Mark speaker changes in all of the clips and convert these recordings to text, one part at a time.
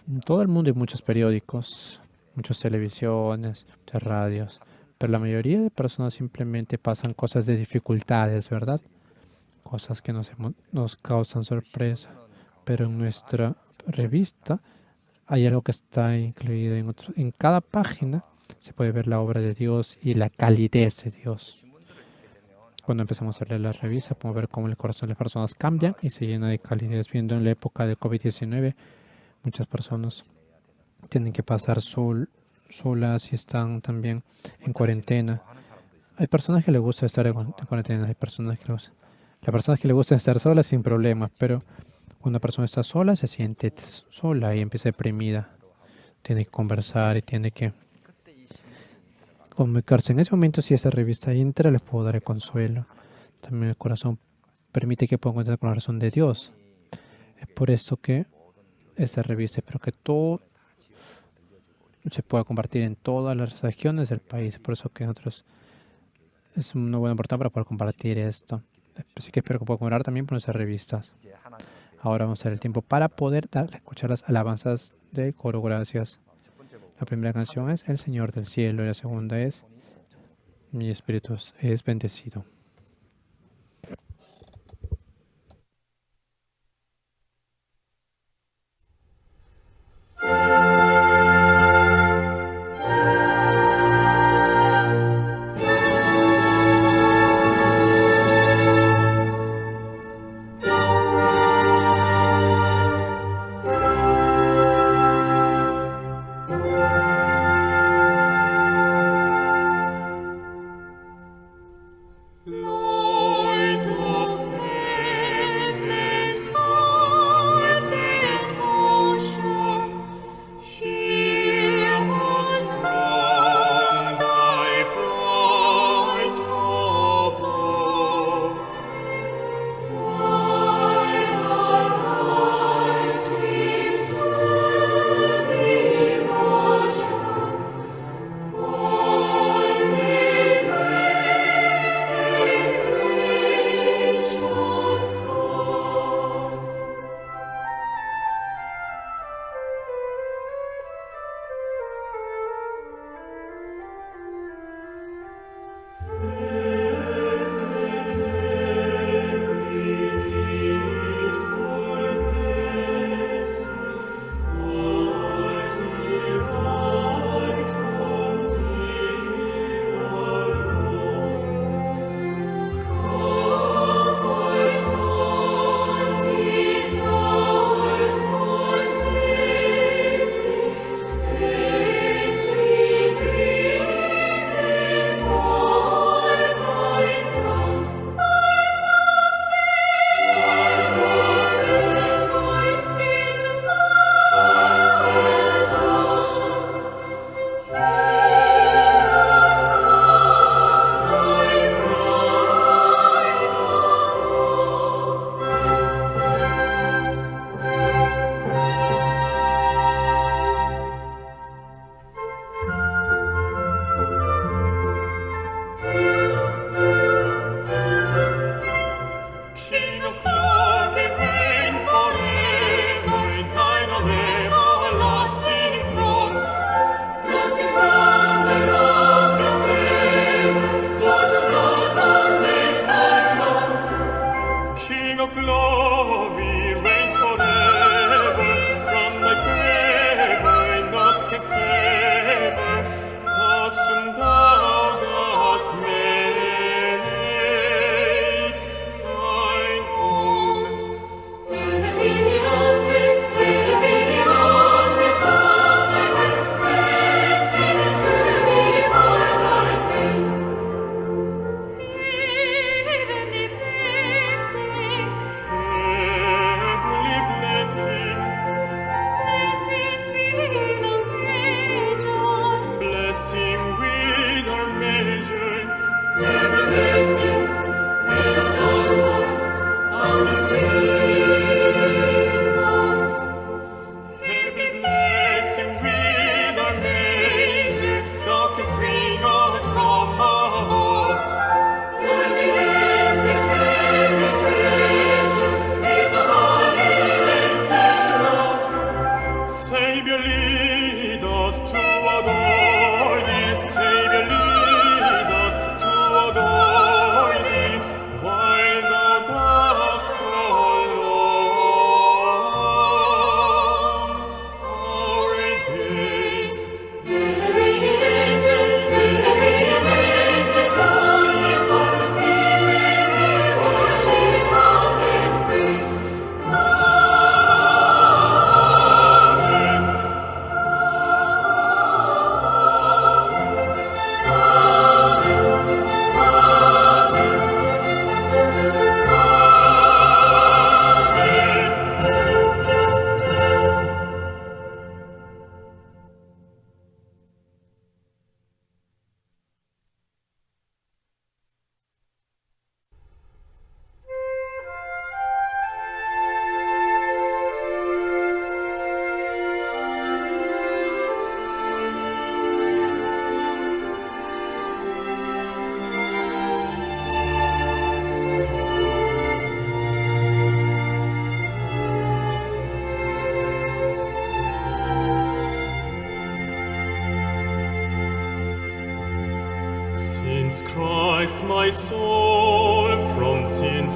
Speaker 1: En todo el mundo hay muchos periódicos, muchas televisiones, muchas radios, pero la mayoría de personas simplemente pasan cosas de dificultades, ¿verdad? Cosas que nos causan sorpresa. Pero en nuestra revista hay algo que está incluido en otro, en cada página se puede ver la obra de Dios y la calidez de Dios. Cuando empezamos a leer la revista, podemos ver cómo el corazón de las personas cambia y se llena de calidez. Viendo en la época de COVID-19, muchas personas tienen que pasar solas y están también en cuarentena. Hay personas que les gusta estar en cuarentena, hay personas que les gusta. Las personas que les gusta estar solas sin problemas, pero cuando una persona está sola, se siente sola y empieza deprimida. Tiene que conversar y tiene que comunicarse. En ese momento, si esa revista entra, les puedo dar el consuelo. También el corazón permite que pueda encontrar con la razón de Dios. Es por eso que esta revista, espero que todo se pueda compartir en todas las regiones del país. Por eso que nosotros es una buena oportunidad para poder compartir esto. Así que espero que pueda colaborar también por nuestras revistas. Ahora vamos a hacer el tiempo para poder escuchar las alabanzas del coro. Gracias. La primera canción es El Señor del Cielo y la segunda es Mi Espíritu es Bendecido.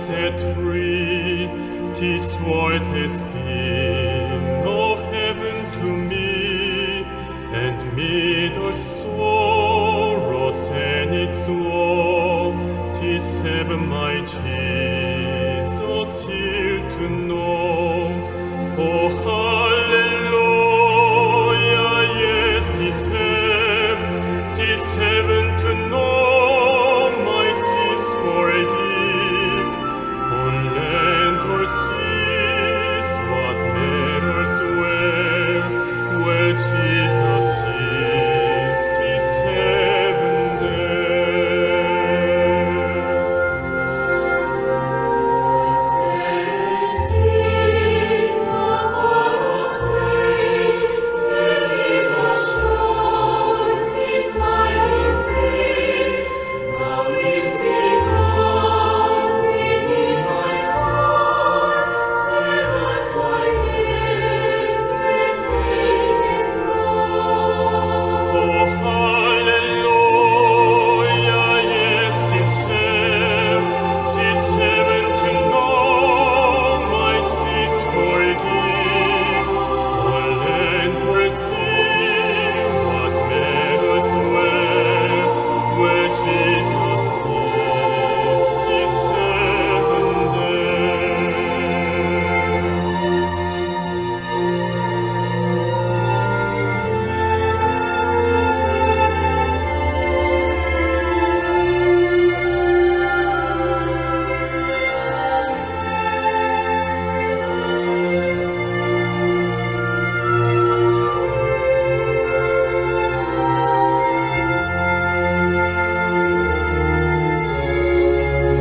Speaker 2: set free. 'Tis what has been, oh heaven to me, and mid our sorrows and its woe, 'tis heaven, my Jesus, here to know. Oh, hallelujah, yes, 'tis heaven to know my sins forgive. On land or seas, what matters where Jesus is, 'tis heaven there. Oh, hallelujah, yes, 'tis heaven to know my sins forgive. On land or sea, what matters where Jesus is, 'tis heaven there.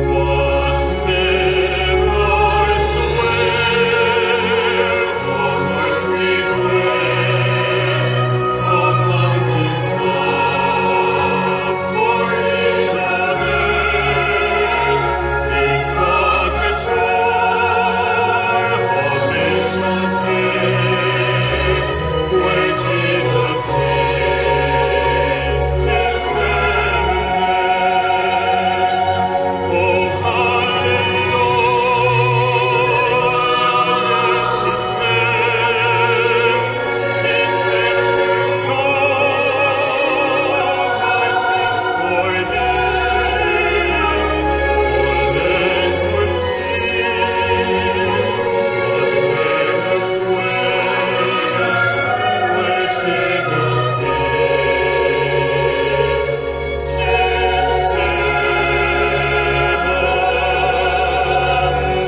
Speaker 2: What matters where on earth we dwell, on mountain top or in the dell, in cottage or on mansion fair, where Jesus is, 'tis heaven there. Oh, hallelujah, yes, 'tis heaven to know my sins forgive. On land or sea, what matters where Jesus is, 'tis heaven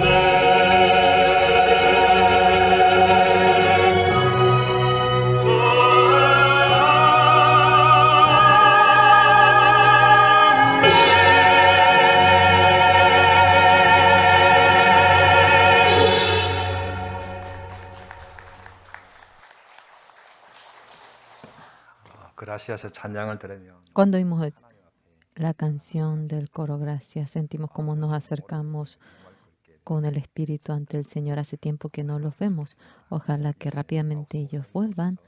Speaker 2: there.
Speaker 3: 그라시아스 찬양을 들으면
Speaker 4: Cuando oímos la canción del coro Gracias, sentimos como nos acercamos con el Espíritu ante el Señor. Hace tiempo que no los vemos. Ojalá que rápidamente ellos vuelvan.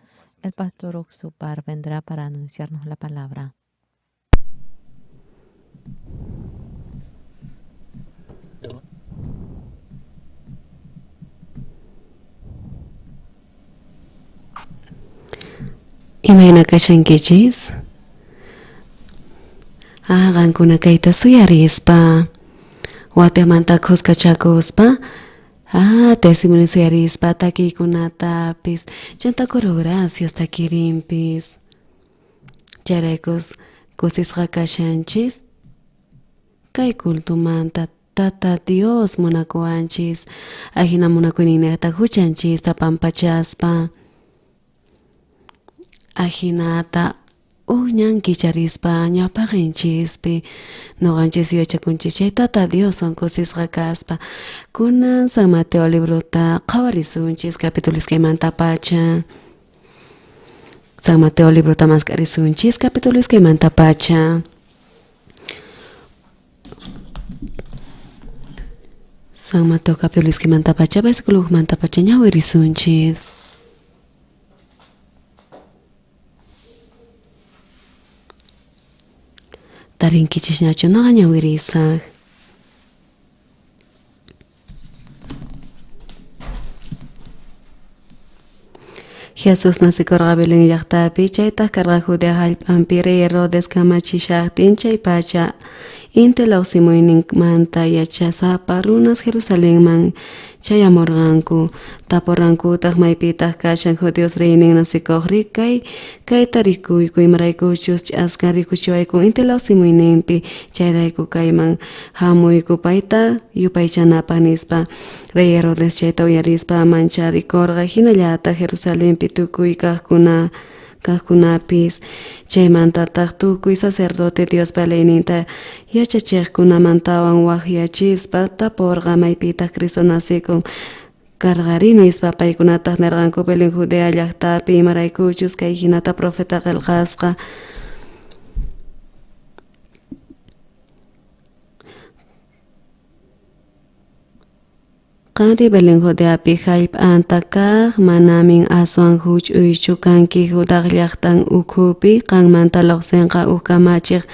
Speaker 4: El pastor Oxupar vendrá para anunciarnos la palabra.
Speaker 5: Imayna kashankichis? Ah, qankuna kayta suyarispa, watemanta khuskachakuspa, testimonio suyarispa takiykunatapis, chanta coro gracias takirinpis. Chayraykus kusisqa kashanchis, kay cultumanta Tata Dios munakuwanchis, ajina munakuyninta huchanchista pampachaspa. Ajinata uj ñan kicharispa ñawpaqenchispi, noqanchis yuyachakunchis chay Tata Dioswan kusisqa kaspa. Kunan San Mateo librota qhawarisunchis capítulo iskaymantapacha. San Mateo librota mask'arisunchis capítulo iskaymantapacha. San Mateo capítulo iskaymantapacha versículo ujmantapacha ñawirisunchis. Tarinkichisñachu noqa ñawirisaj. Jesús nacikorqa Belén llaqtapi, chaytaq karqa Judea hallp'anpi rey Herodes kamachishaqtin chaypacha inti lawsimuyninmanta yachasapa runas Jerusalenman chayamurqanku. Tapurqankutaq maypitaq kashan judíos reynin nacikuqri kay kayta rikuyku imaraykuchus ch'askan rikuchiwayku inti lawsimuyninpi chayrayku kayman hamuyku payta yupaychanapaq nispa. Rey Herodes chayta uyarispa mancharikorqa hinallataq Jerusalenpi tukuy kaqkunapis chaymantataq tukuy sacerdote Diospa leyninta yachachiqkunamantawan waqyachispa taporqa maypitaq Cristo nacikun karqari nispa. Paykunataq nirqanku Belén Judea llaqtapi imaraykuchus kay hinata profeta qillqasqa. Qanri Belén Judeapi hallp'anta kaq manamin aswan huch'uychu kanki Judaq llaqtan ukhupi qanmanta lluqsinqa uj kamachiq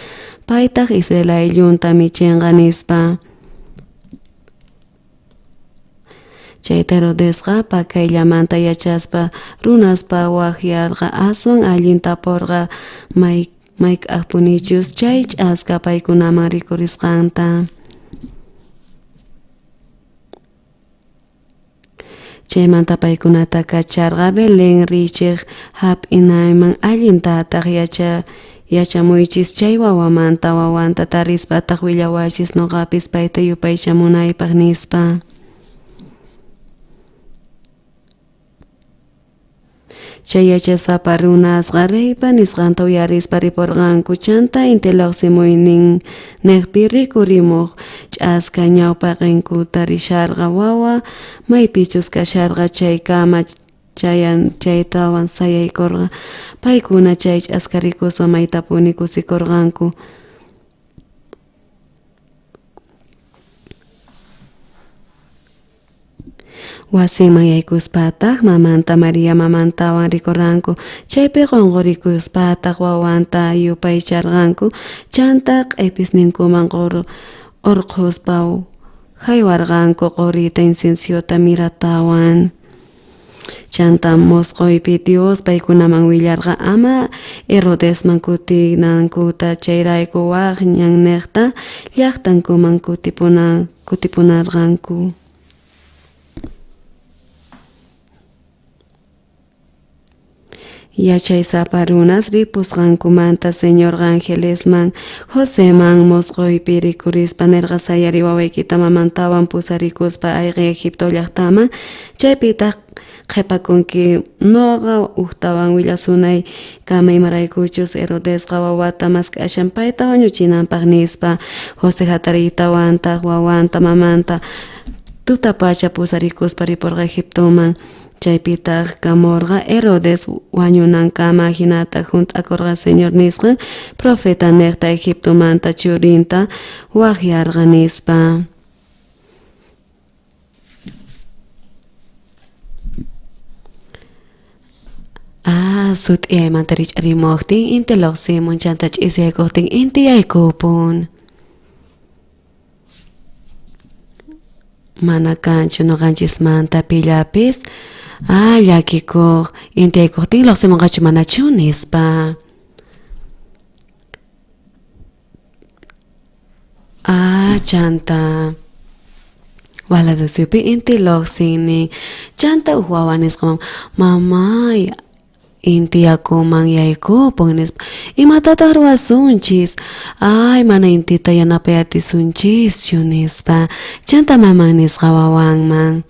Speaker 5: paytaq Israel ayllunta michinqa nispa. Chayta Herodesqa pakayllamanta yachaspa runaspa waqyarqa aswan allin taporqa mayk'aqpunichus chay ch'aska paykunaman rikurisqanta. Chaymanta paykunata kacharqa Belén richiq hap'inayman allintataq yachamuychis chay wawamanta wawanta tarispataq willawaychis noqapis payta yupaychamunaypaq nispa. Chay yachasapa runasqa reypa nisqanta uyarispa riporqanku chanta inti lluqsimuynin niqpi rikurimuq ch'aska ñawpaqinkuta risharqa wawa maypichus kasharqa chaykama chaytawan sayaykorqa. Paykuna chay ch'aska rikuspa maytapuni kusikorqanku. Wasiman yaykuspataq mamanta María mamantawan rikurqanku chaypi qunqurikuspataq wawanta yupaycharqanku chanta q'episninkuman urqhuspa haywarqanku qurita inciensota miratawan. Chanta mosqoypi Dios paykunaman willarqa ama Herodesman kutinankuta chayrayku waq ñanniqta llaqtankuman kutipunarqanku. Yachaysapa runas ripusqankumanta Señorqa angelesman Joseman mosqoypi rikurispa nirqa sayari wawaykita mamantawan pusarikuspa ayqi Egipto llaqtaman chaypitaq qhipakunki noqa ujtawan willasunay kama imaraykuchus Herodesqa wawata mask'ashan payta wañuchinanpaq nispa. José hatariytawantaq wawanta mamanta tutapacha pusarikuspa riporqa Egiptoman. Chaypitaq kamorqa Herodes wañunankama hinataq hunt'akorqa Señor nisqan profeta niqta Egiptomanta churinta waqyarqa nispa. Sut'iyaymanta rich'arimuqtin inti lluqsimun chanta ch'isiyaykuqtin inti yaykupun. Mana kanchu noqanchismanta pillapis llakikuq inti yaykuqtin lluqsimunqachu manachu nispa. Chanta Waladosuypi inti lluqsin chanta uj wawa nisqa mamay inti yakuman yaykupun nispa imatataq ruwasunchis ay mana intita yanapay atisunchischu nispa chanta maman nisqa wawanman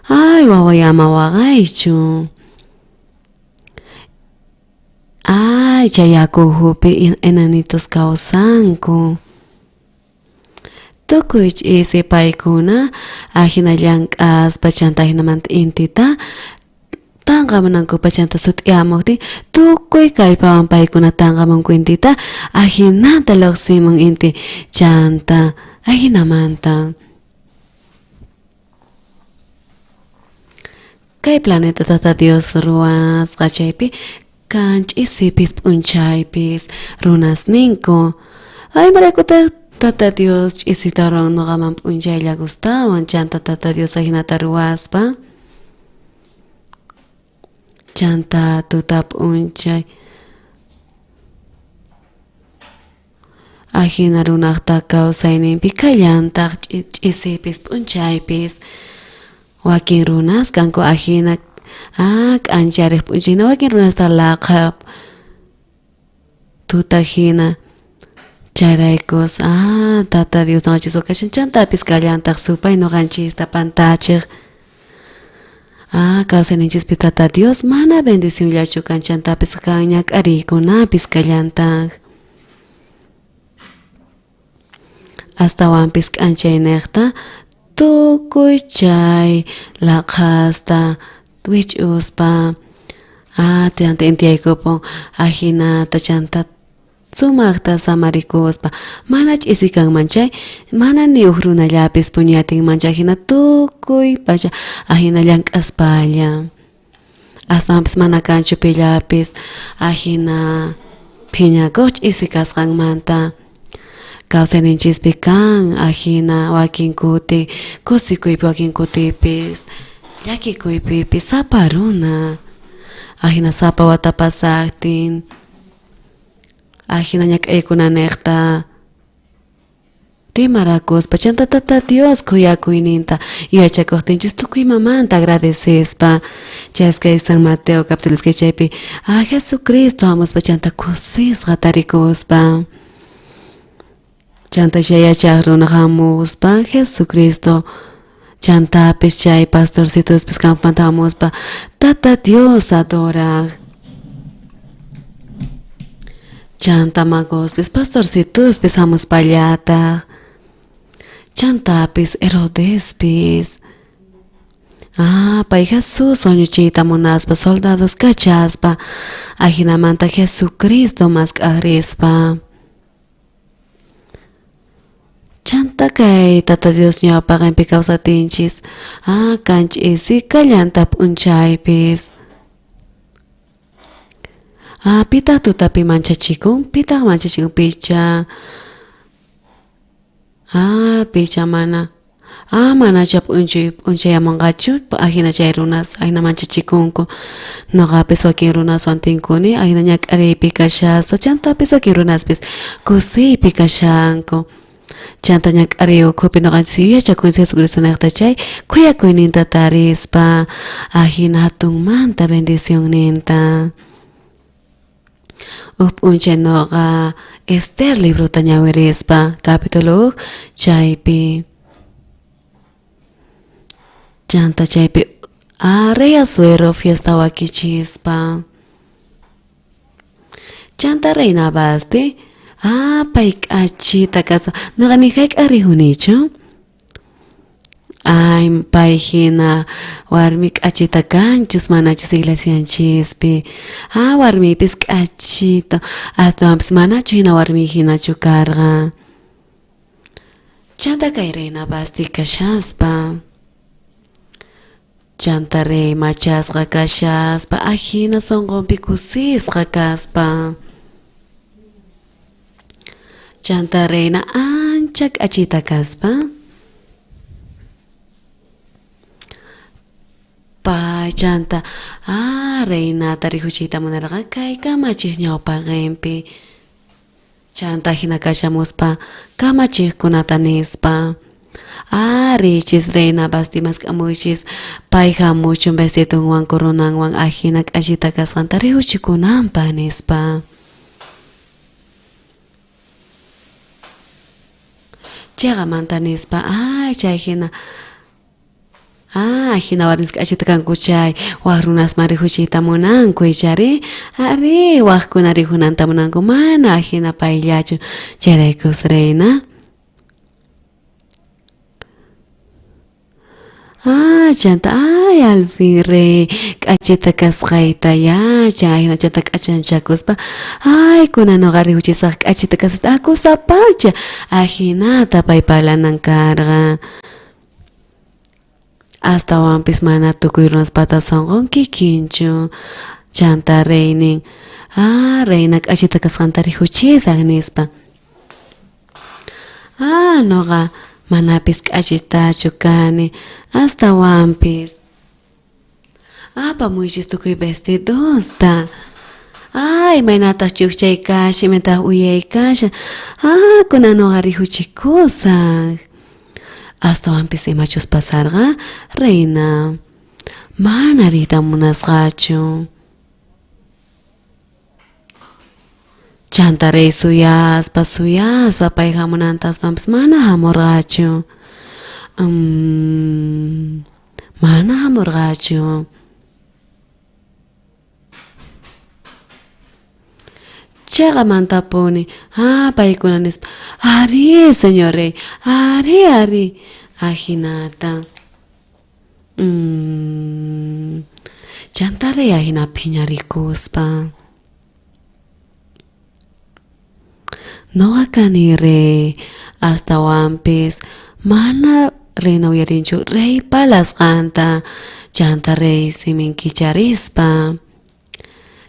Speaker 5: ay waway ama waqaychu ay chay yaku ukhupi enanitos kawsanku tukuy ch'isi paykuna ajina llank'aspa chanta ajinamanta intita tanqamunankupa chanta sut'iyamuqtin tukuy kallpawan paykuna tanqamunku intita ajinata lluqsimun inti chanta ajinamanta. Kay planeta Tata Dios ruwasqa chaypi kan ch'isipis p'unchaypis runas ninku ay imaraykutaq Tata Dios ch'isita ruwan noqaman p'unchaylla gustawan chanta Tata Dios ajinata ruwaspa. Chanta tuta p'unchay ajina runajta kawsayninpi kallantaj ch'isipis p'unchaypis. Wakin runas kanku ajina k'ancharej p'unchayna, wakin runasta laqha tuta jina. Chayraykus Tata Dios noqanchiswan kashan, chantapis kallantaj supay noqanchista pantachej. Kawsayninchispi Tata Dios mana bendicionllachu kan, chantapis kan ñak'ariykunapis kallantaj. Astawanpis k'anchaynejta tukuy chay laqhasta wich'uspa chanta intiyaykupun ajinata chanta sumajta samarikuspa mana ch'isi kanman chay, mana ni uj runallapis puñuyatinman chay ajina tukuy pacha ajina llank'aspalla. Astawanpis mana kanchu pillapis ajina phiñakoj ch'isi kasqanmanta. Kawsayninchispi kan ajina wakin kuti kusikuypi, wakin kutipis llakikuypipis sapa runa ajina sapa wata pasajtin ajina ñak'aykunanejta rimarakuspa chanta Tata Dios khuyakuyninta yachakojtinchis tukuy imamanta agradecespa. Chayskay San Mateo capítulo chaypi Jesucristo hamuspa chanta kusisqa tarikuspa. Chanta chay yachaj runa hamuspa Jesucristo chantapis chay pastorcitospis campamanta hamuspa Tata Dios adoraj. Chanta magospis pastorcitospis hamuspallataj. Chantapis Herodespis. Pay Jesús wañuchiyta munaspa soldados kachaspa ajinamanta Jesucristo mask'ajrispa. Chanta kay Tata Dios ñawpaqenpi kawsatinchis kan ch'isi kallanta p'unchaypis. Pitaq tutapi manchachikun? Pitaq manchachikun? Picha picha mana manacha p'unchayamunqachu ajina chay runas ajina manchachikunku. Noqapis wakin runaswan tinkuni ajina ñak'ariypi kashaspa chantapis wakin runaspis kusiypi kashanku. Chanta ñak'ariy ukhupi noqanchis yuyachakunchis Jesucristo nejta chay khuyakuyninta tarispa ajina hatunmanta bendicionninta. Uj p'unchay noqa Esther librota ñawirispa capítulo uj chaypi chanta chaypi rey Asuero fiesta wakichispa. Chanta reina Vasti pay k'achita kaspa noqa ni jayk'aj rijunichu. Ay pay jina warmi k'achita kanchus manachus iglesianchispi. Warmipis k'achito astawanpis manachu jina warmi jinachu karqa. Chanta kay reina Vasti kashaspa. Chanta rey machasqa kashaspa ajina sonqonpi kusisqa kaspa. Chanta reina ancha k'achita kaspa. Pay chanta reinata rijuchiyta munarqa kay kamachiq ñawpaqenpi. Chanta jina kashamuspa kamachiqkunata nispa richis reina Vasti mask'amuychis pay hamuchun vestidunwan coronanwan ajina k'achita kasqanta rijuchikunanpaq nispa. Cheqamanta nispa chay jina jina warmis k'achita kanku chay waj runasman rijuchiyta munanku ichari ari wajkuna rijunanta munanku mana ajina payllachu chayraykus reina. Chanta al fin rey k'achita kasqayta yachan ajina chanta k'achanchakuspa kunan noqa rijuchisaj k'achita kasqayta kusapacha ajinata pay parlanan karqa. Astawanpis mana tukuy runaspata sonqon kikinchu. Chanta reynin reina k'achita kasqanta rijuchisaj nispa. Noqa manapis k'achitachu kani astawanpis. Apamuychis tukuy vestidosta. Ah, imaynataj chujchay kashan, imaynataj uyay kashan. Ah, kunan noqa rijuchikusaj. Astawanpis imachus pasarqa, reina mana riyta munasqachu. Chanta rey suyaspa, suyaspa pay hamunanta astawanpis mana hamurqachu. Mana hamurqachu. Cheqamantapuni, ah, paykuna nispa, arí, señor rey, arí, arí, ajinata. Chanta rey ajina phiñarikuspa. Noqa kani rey, astawanpis mana reina uyarinchu rey parlasqanta, chanta rey simin kicharispa.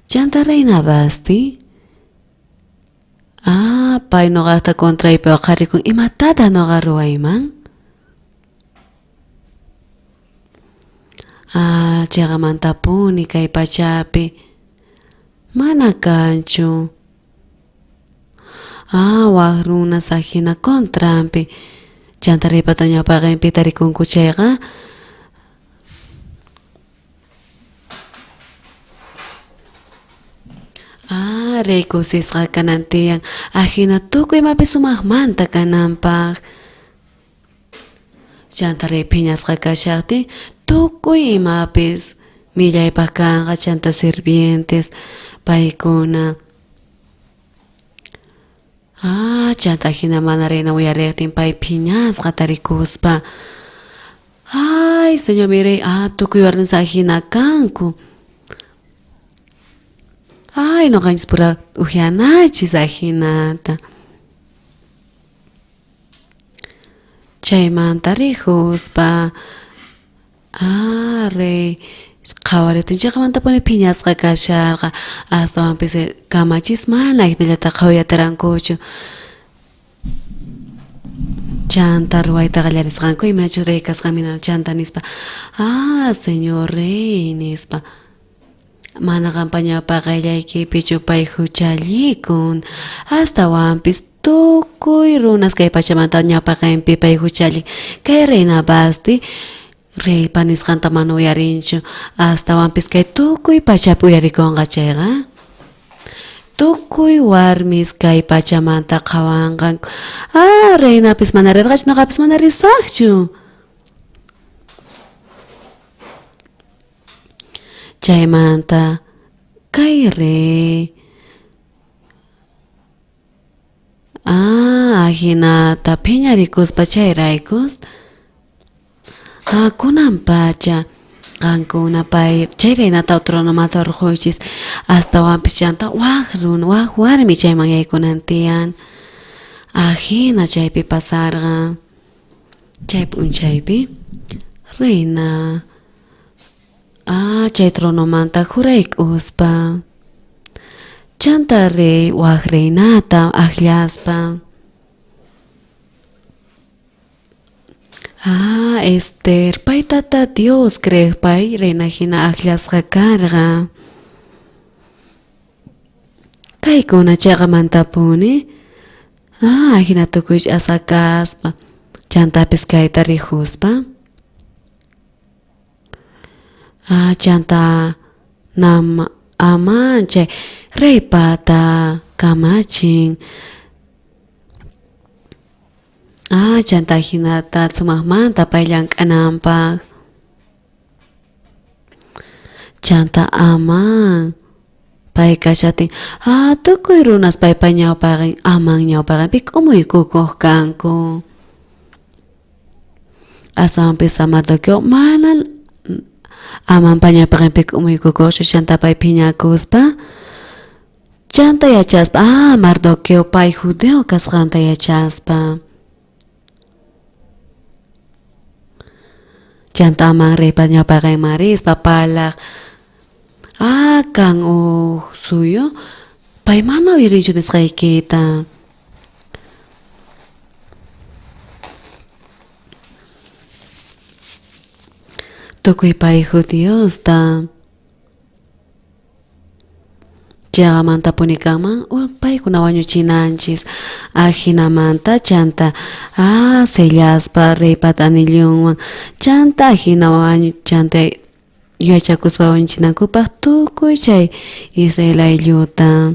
Speaker 5: Chanta reina Vasti, ah, pay noqajta contraypi oqharikun, imatataj noqa ruwayman? Ah, cheqamantapuni kay pachapi mana kanchu. Ah, waj runas ajina contranpi. Chanta reypata ñawpaqenpi tarikunku chayqa. Ah, rey kusisqa kanan tiyan, ajina tukuy imapi sumajmanta kananpaj. Chanta rey phiñasqa kashajtin, tukuy imapis millaypaj kanqa, chanta sirvientes paykuna. Ah, chanta jina mana reina uyarejtin pay phiñasqa tarikuspa. Ay, señor mi rey, ah, tukuy warmis ajina kanku. Ay, noqanchis pura ujyanachis ajinata. Chaymanta rijuspa, ah, rey qhawarejtin cheqamantapuni phiñasqa kasharqa, astawanpis kamachis mana ajinallata qhawayatarankuchu. Chanta ruwayta qallarisqanku imanachus rey kasqan mina chanta nispa, ah, señor rey nispa, mana qanpa ñawpaqellaykipichu pay juchallikun, astawanpis tukuy runas kay pachamanta ñawpaqenpi pay juchallin. Kay reina Vasti reypa nisqanta mana uyarinchu, astawanpis kay tukuy pachapi uyarikonqa chayqa. Tukuy warmis kay pachamanta qhawanqanku. Ah, reinapis mana rirqachu, noqapis mana risaqchu. Chaymanta kay rey, ah, ajinata phiñarikuspa chayraykus, ah, kunan pacha qankuna pay chay reinata tronomanta orqhoychis, astawanpis chanta waj runa, waj warmi chayman yaykunan tiyan. Ajina chaypi pasarqa. Chay p'unchaypi reina, ah, chay tronomanta jurayk'uspa, chanta rey waj reinata ajllaspa. Ah, Ester, pay tata Dios creej pay reina jina ajllasqa karqa. Kaykuna cheqamantapuni, ah, ajina tukuy ch'asqa kaspa, chantapis kayta rijuspa. Ah, chanta nam Amán chay reypata kamachin. Ah, chanta jinata sumajmanta pay llank'ananpaj. Chanta Amán pay kashatin, ah, tukuy runas paypa ñawpaqen, Amán ñawpaqenpi k'umuykukoj kanku. Astawanpis Mardoqueo mana Amanpa ñawpaqenpi k'umuykukojchu, chanta pay phiñakuspa, chanta yachaspa, ah, Mardoqueo pay judeo kasqanta yachaspa. Chanta Amán reypa ñawpaqenman rispa parlaj, ah, kan uj suyu, pay mana uyarinchu nisqaykita. Tukuy pay judiosta. Cheqamantapuni kanman paykuna wañuchinanchis ajinamanta chanta sellaspa reypata anillunwan chanta ajina wañu chanta yachakuspa wañuchinankupaj tukuy chay Israel aylluta.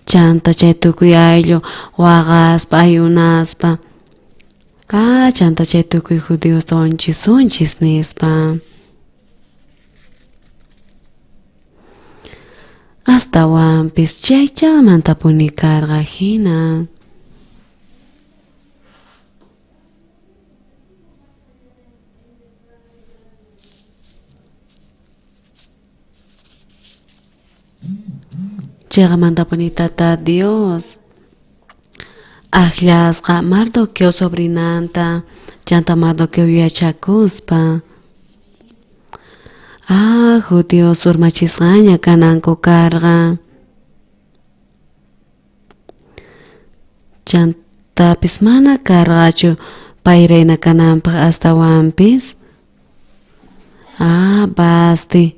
Speaker 5: Chanta chay tukuy ayllu waqaspa ayunaspa chanta chay tukuy judiosta wañuchisunchis nispa. Astawanpis chay chamantapuni karqa hina. Cheqamantapuni tata Dios ajllasqa Mardoqueo sobrinanta chanta Mardoqueo yachakuspa judíos urmachisqaña kananku karqa. Chantapis mana karqachu pay reina kananpaj astawanpis Vasti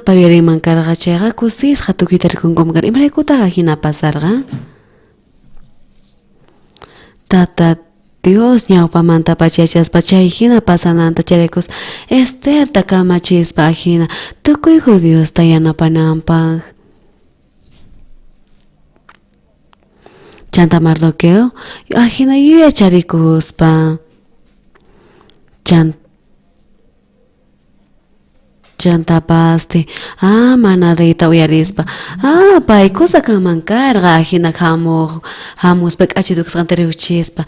Speaker 5: pay karqa chayqa kusisqa tukuyta rikunkuman karqa. Imaraykutaq ajina pasarqa? Tata Dios ñawpamantapacha yachaspa chay hina pasananta chayraykus Esterta kamachispa ajina tukuy judiosta yanapananpaj. Chanta Mardoqueo ajina yuyacharikuspa chanta Vasti mana reyta uyarispa pay kusa kanman karqa ajina hamuspa k'achitu kasqanta riqchispa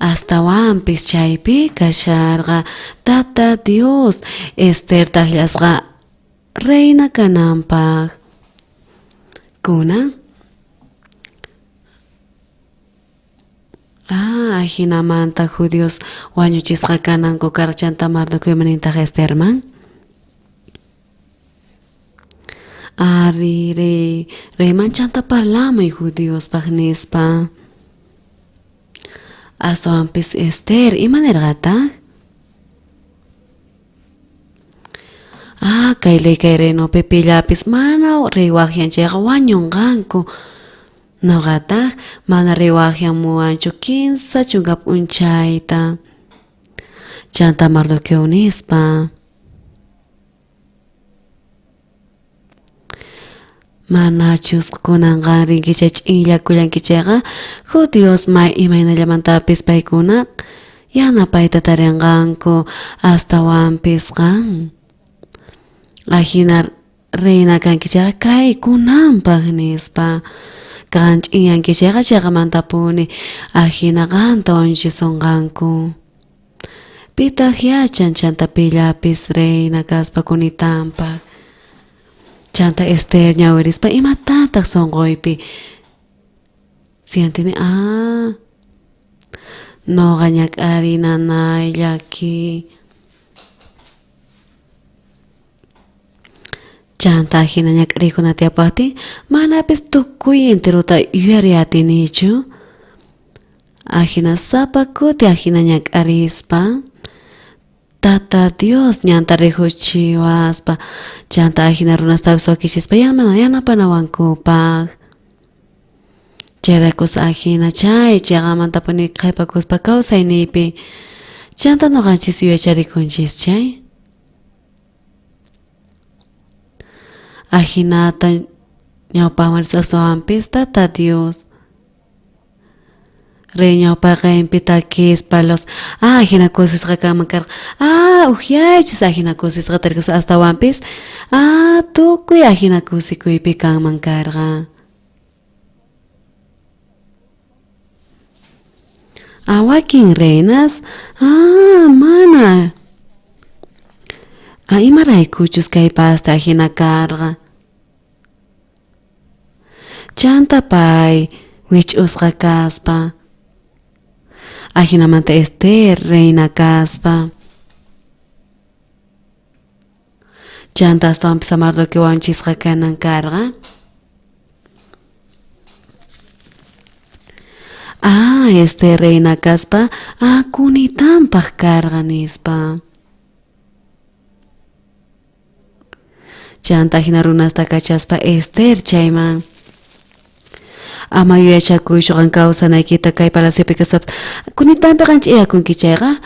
Speaker 5: astawanpis chaypi kasharqa Tata Dios Esterta akllasqa reina kananpaj. Kunan ajinamanta judíos wañuchisqa kananku karqa chanta Mardoqueo imanintaq Esterman? Ari reyman chanta parlamuy judiospaj nispa. Astawanpis Ester imanirqataq? Kay ley kay reinopi pillapis mana rey waqyan chayqa wañunqanku. Noqataq mana rey waqyamuwanchu 30 p'unchayta. Chanta Mardoqueo nispa. Manachus kunanqa rinki chay ch'inllakullanki chayqa judíos may imaynallamantapis paykuna yanapayta tarinqanku astawanpis qan. Ajina reina kanki chayqa kay kunanpaj nispa. Qan ch'inyanki chayqa chayqamantapuni ajina qanta wañuchisunqanku. Pitaq yachan chanta pillapis reina kaspa kunitanpaj. Chanta Ester ñawirispa imatataq sunquypi sientini noqa ñak'ariy nanay llaki. Chanta ajina ñak'ariykuna tiyapajtin manapis tukuy enterota yuyariy atinichu. Ajina sapa kuti ajina ñak'arispa Tata Dios ñanta rijuchiwaspa chanta ajina runastapis wakichispa yanapanawankupaj. Chayraykus ajina chay chayqamantapuni qhipakuspa kawsayniypi chanta noqanchis yuyacharikunchis chay. Ajinata ñawpaqman astawanpis Tata Dios rey ñawpaqenpi takispa los ajina kusisqa kanman karqa ujyaychis ajina kusisqa tarikuspa astawanpis tukuy ajina kusikuypi kanman karqa. Wakin reinas mana imaraykuchus kay pasta ajina karqa. Chanta pay wich'usqa kaspa ajinamanta Ester reina kaspa. Chanta astawanpis Mardoqueo wañuchisqa kanan karqa. Ah, Ester reina kaspa akunitanpaj karqa nispa. Chanta jina runasta kachaspa Ester chayman. Ama yuyachakuychu qan kawsanaykita kay palaciopi kaspapis kunitanpi qan ch'iyakunki chayqa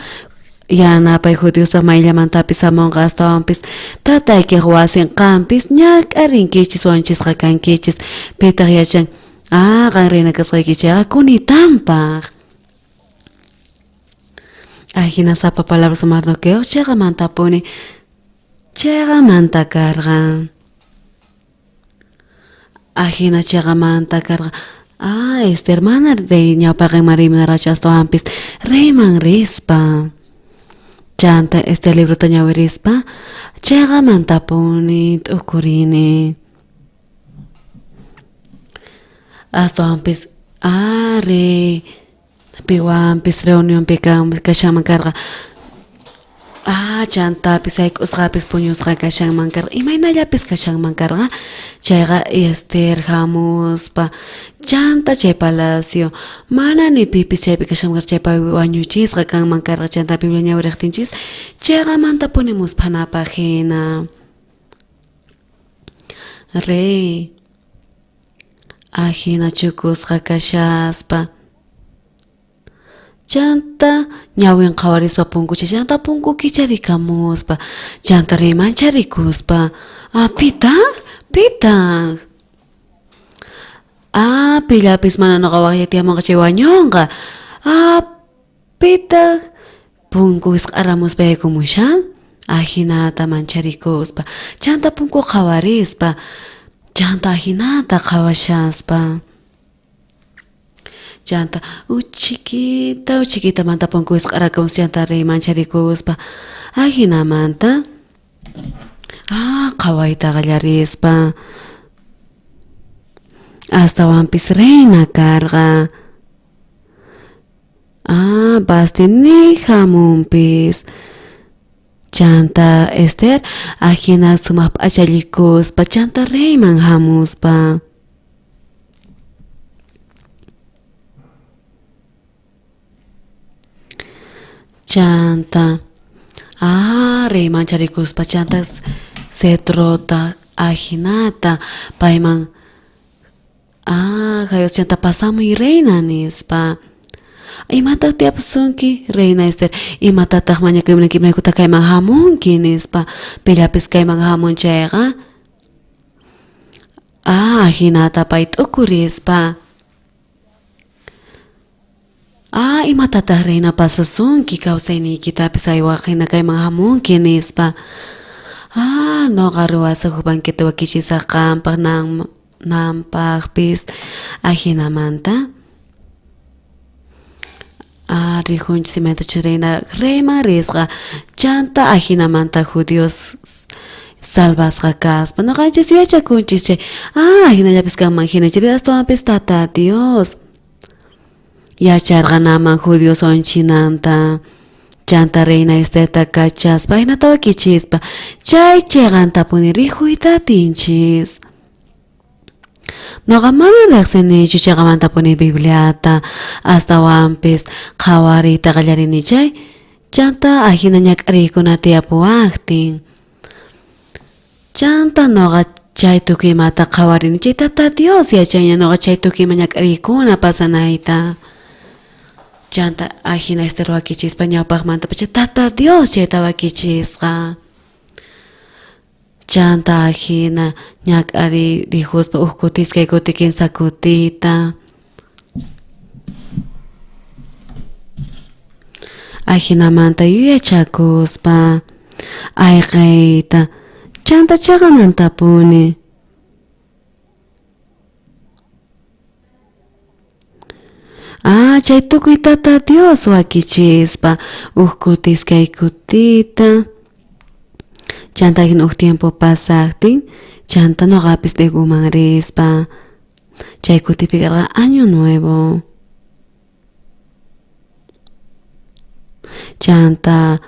Speaker 5: yanapay judiospa mayllamantapis hamunqa astawanpis tataykej wasin qanpis ñak'arinkichis wañuchisqa kankichis pitaq yachan ah qan reina kasqayki chayqa kunitanpaj. Ajina sapa palabras Mardoqueo cheqamantapuni cheqamanta karqa. Ajina cheqamanta karqa. Ah, Ester mana rey ñawpaqenman riymunarqachu astawanpis reyman rispa. Chanta Ester librota ñawirispa cheqamantapuni t'ukurini. Astawanpis ah, rey piwanpis reunionpi kashanman karqa. Ah, chantapis sayk'usqapis puñusqa kashanman karqa, imaynallapis kashanman karqa. Chayqa Ester hamuspa chanta chay palacio mana ni pipis chaypi kashanman karqa, chay wañuchisqa kanman karqa. Chanta Biblia ñawiriqtinchis chayqamantapuni musphanapaq hina. Rey ajina chukusqa kashaspa chanta ñawin qhawarispa punkucha chanta punku kicharikamuspa chanta reyman charikuspa ah pitaq pitaq ah pillapis mana noqa waqya tiyamunqa chay wañunqa ah pitaq punku wisq'aramuspa yaykumushan ajinata mancharikuspa chanta punku qhawarispa chanta ajinata qhawashaspa chanta uchikita uchikitamanta punku wisq'arakamus chanta rey mancharikuspa ajinamanta ah qhawayta qallarispa astawanpis reina karqa. Ah, Vasti ni hamunpis. Chanta Ester ajina sumaj p'achallikuspa chanta reyman hamuspa. Chanta ah, reyman charikuspa chanta cetrota ajinata payman Ah, Jayos chanta pasamuy reina nispa. Imataq tiyapusunki reina Ester? Imatataq mañakuymunanki imaykutaq kayman hamunki nispa. Pillapis kayman hamun chayqa. Ah, hinata pay t'ukurispa. Ah, imatataq reina pasasunki kawsayniykitapis aywaq hina kayman hamunki nispa. Ah, noqa ruwasaq huk banquete wakichisaq qampaq nan nanpaqpis ajinamanta. Ah, rijunchis imaynatachus reina reyman risqa chanta ajinamanta judíos salvasqa kaspa noqanchis yachakunchis chay ah ajinallapis kanman hina chay astawanpis tata Dios yacharqa naman judíos wañuchinanta chanta reina Esterta kachaspa ajinata wakichispa chay cheqantapuni rijuyta atinchis. Noqa mana rejsinichu cheqamantapuni Bibliata, astawanpis qhawariyta qallarini chay, chanta ajina ñak'ariykuna tiyapuwajtin. Chanta noqa chay tukuy imata qhawarini chay Tata Dios yachanña noqa chay tukuy ima ñak'ariykuna pasanayta. Chanta ajina Ester wakichispa ñawpajmantapacha Tata Dios chayta wakichisqa. Chanta ajina ñak'ariy rijuspa uj kuti iskay kuti kinsa kutita. Ajinamanta yuyachakuspa ayqeyta chanta cheqamantapuni. Ah, chay tukuy Tata Dios wakichispa uj kuti iskay kutita. Chanta jina uj tiempo pasajtin, chanta noqapis Deguman rispa. Chay kutipi karqa año nuevo. Chanta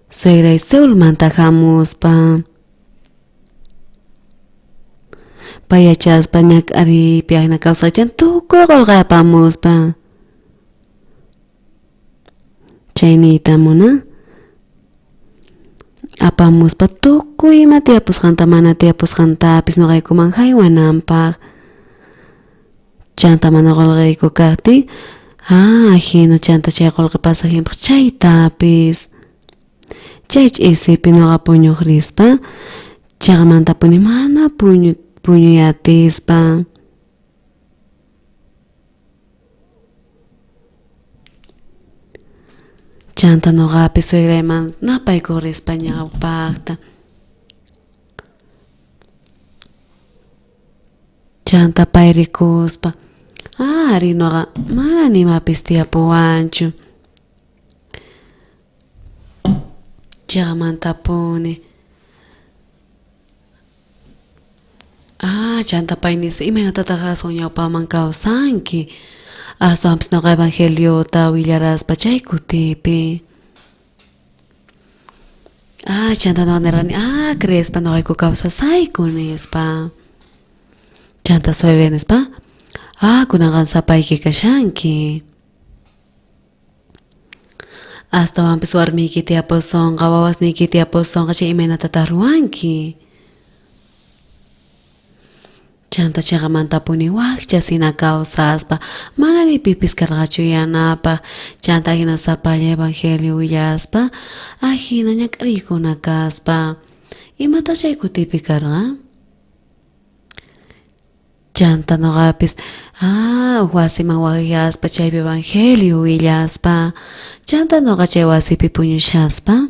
Speaker 5: suegray Seulmanta jamuspa. Pay yachaspa ñak'ariypi ajina kawsachan tukuy qolqe apamuspa. Chay niyta munan apamuspa tukuy ima tiyapusqanta mana tiyapusqantapis noqaykuman jaywananpaq. Chanta mana qolqeyku kajtin, ah, ajina chanta chay qolqe pasajenpaq chaytapis. Chay ch'isipi noqa puñuq rispa, chaqamantapuni mana puñuy atispa. Chanta noqapis suegrayman napaykuq rispa ñawpaqta. Chanta pay rikuspa, ari noqa mana nimapis tiyapuwanchu. Chaqamantapuni. Ah, chanta pay nispa, imaynatataq aswan ñawpaman kawsanki? Aswanpis noqa evangeliota willaraspa chay kutipi. Ah, chanta noqa nirqani, ah, creespa noqayku kawsasayku nispa. Chanta suegra nispa, ah, kunanqa sapayki kashanki. Astawanpis warmiyki tiyapusonqa, wawasniyki tiyapusonqa, chay imaynatataq ruwanki? Chanta chaqamantapuni wakcha sina kawsaspa, mana ni pipis karqachu yanapaq, chanta ajina sapalla evangelio willaspa, ajina ñak'ariykuna kaspa. Imataq chay kutipi karqa? Chanta noqapis, ah, uj wasiman wajyaspa chaypi evangelio willaspa, chanta noqa chay wasipi puñushaspa.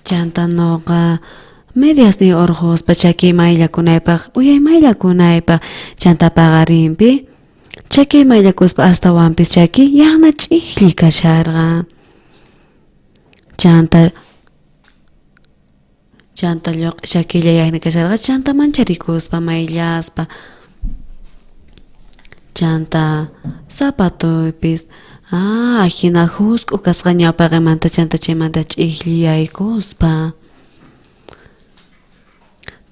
Speaker 5: Chanta noqa mediasniy urqhuspa chakiy mayllakunaypaq, uyay mayllakunaypaq, chanta paqarinpi chakiy mayllakuspa astawanpis chakiy yana ch'ijlli kasharqa. Chanta Chanta lloq'e chakilla yayna kasharqa, chanta mancharikuspa mayllaspa. Chanta zapatoypis, ah, ajina jusk'u kasqa ñawpaqemanta chanta chaymanta ch'ijlliyaykuspa.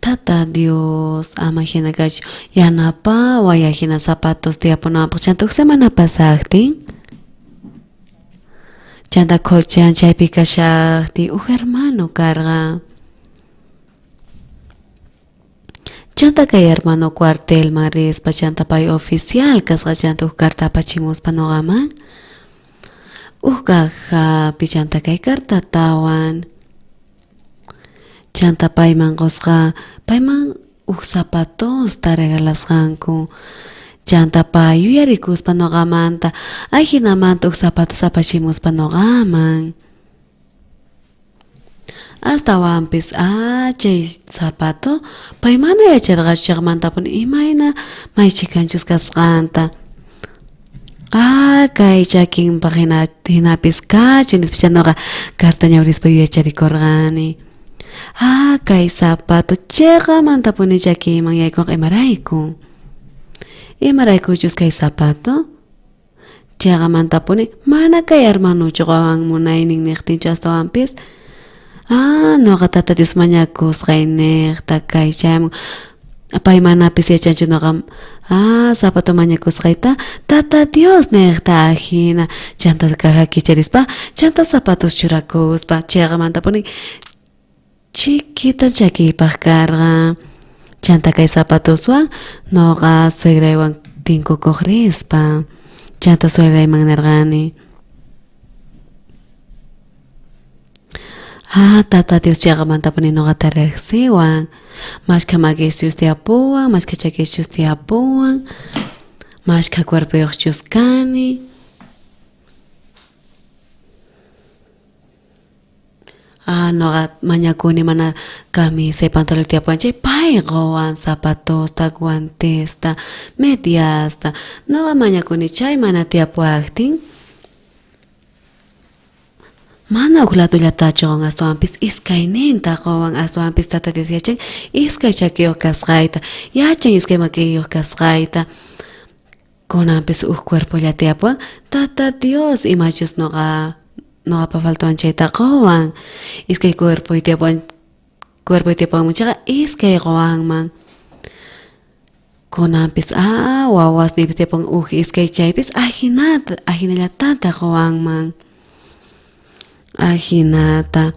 Speaker 5: Tata Dios, ama jina kachu, yanapaway ajina zapatos tiyapunawanpaj chanta uj semana pasajtin. Chanta qhochan chaypi kashajtin uj hermano karqa. Chanta kay hermano cuartelman rispa chanta pay oficial kasqa chanta uj carta apachimuspa noqaman. Uj cajapi chanta kay cartatawan. Chanta payman qosqa, payman uj zapatosta regalasqanku. Chanta pay yuyarikuspa noqamanta, ajinamanta uj zapatos apachimuspa noqaman. Astawanpis, ah, chay zapato pay mana yacharqachu chaqmantapuni imayna may chhikanchus kasqanta. Ah, kay chakinpaq hina hinapis kachu nispa chaynoqa carta ñawrispa yuyacharikurqani. Ah, kay zapato chiqamantapuni chakiyman yaykunqa imarayku. Imaraykuchus kay zapato chiqamantapuni mana kay hermanuchu qowan munaynin niqtinchu astawanpis ah, noqa Tata Dios mañakusqay niqta kay chayman pay manapis yachanchu noqa ah, zapato mañakusqayta Tata Dios niqta ajina chanta caja kicharispa chanta zapatos churakuspa chiqamantapuni chiquita chakiypaq karqa. Chanta kay zapatoswan noqa suegraywan tinkukuq rispa. Chanta suegrayman nirqani. Ah, Tata Dios chiqamantapuni noqata riqsiwan. Mashkha makiychus tiyapuwan, mashkha chakiychus tiyapuwan, mashkha cuerpoyuqchus kani. Ah, noqa mañakuni mana camisa y pantalón tiyapuwan chay pay qowan zapatosta, guantesta, mediasta. Noqa mañakuni chay mana tiyapuwajtin. Mana uj latullatachu qowan astawanpis iskayninta qowan astawanpis Tata Dios yachan iskay chakiyuq kasqayta, yachan iskay makiyuq kasqayta. Kunanpis uj cuerpolla tiyapuwan Tata Dios imachus noqa noqapa faltawan chayta qowan. Iskay cuerpoy tiyapuwan cuerpoy tiyapuwanman chayqa iskay qowanman. Kunanpis wawasniypis tiyapun uj iskay chaypis ajinata ajinallatataj qowanman. Ajinata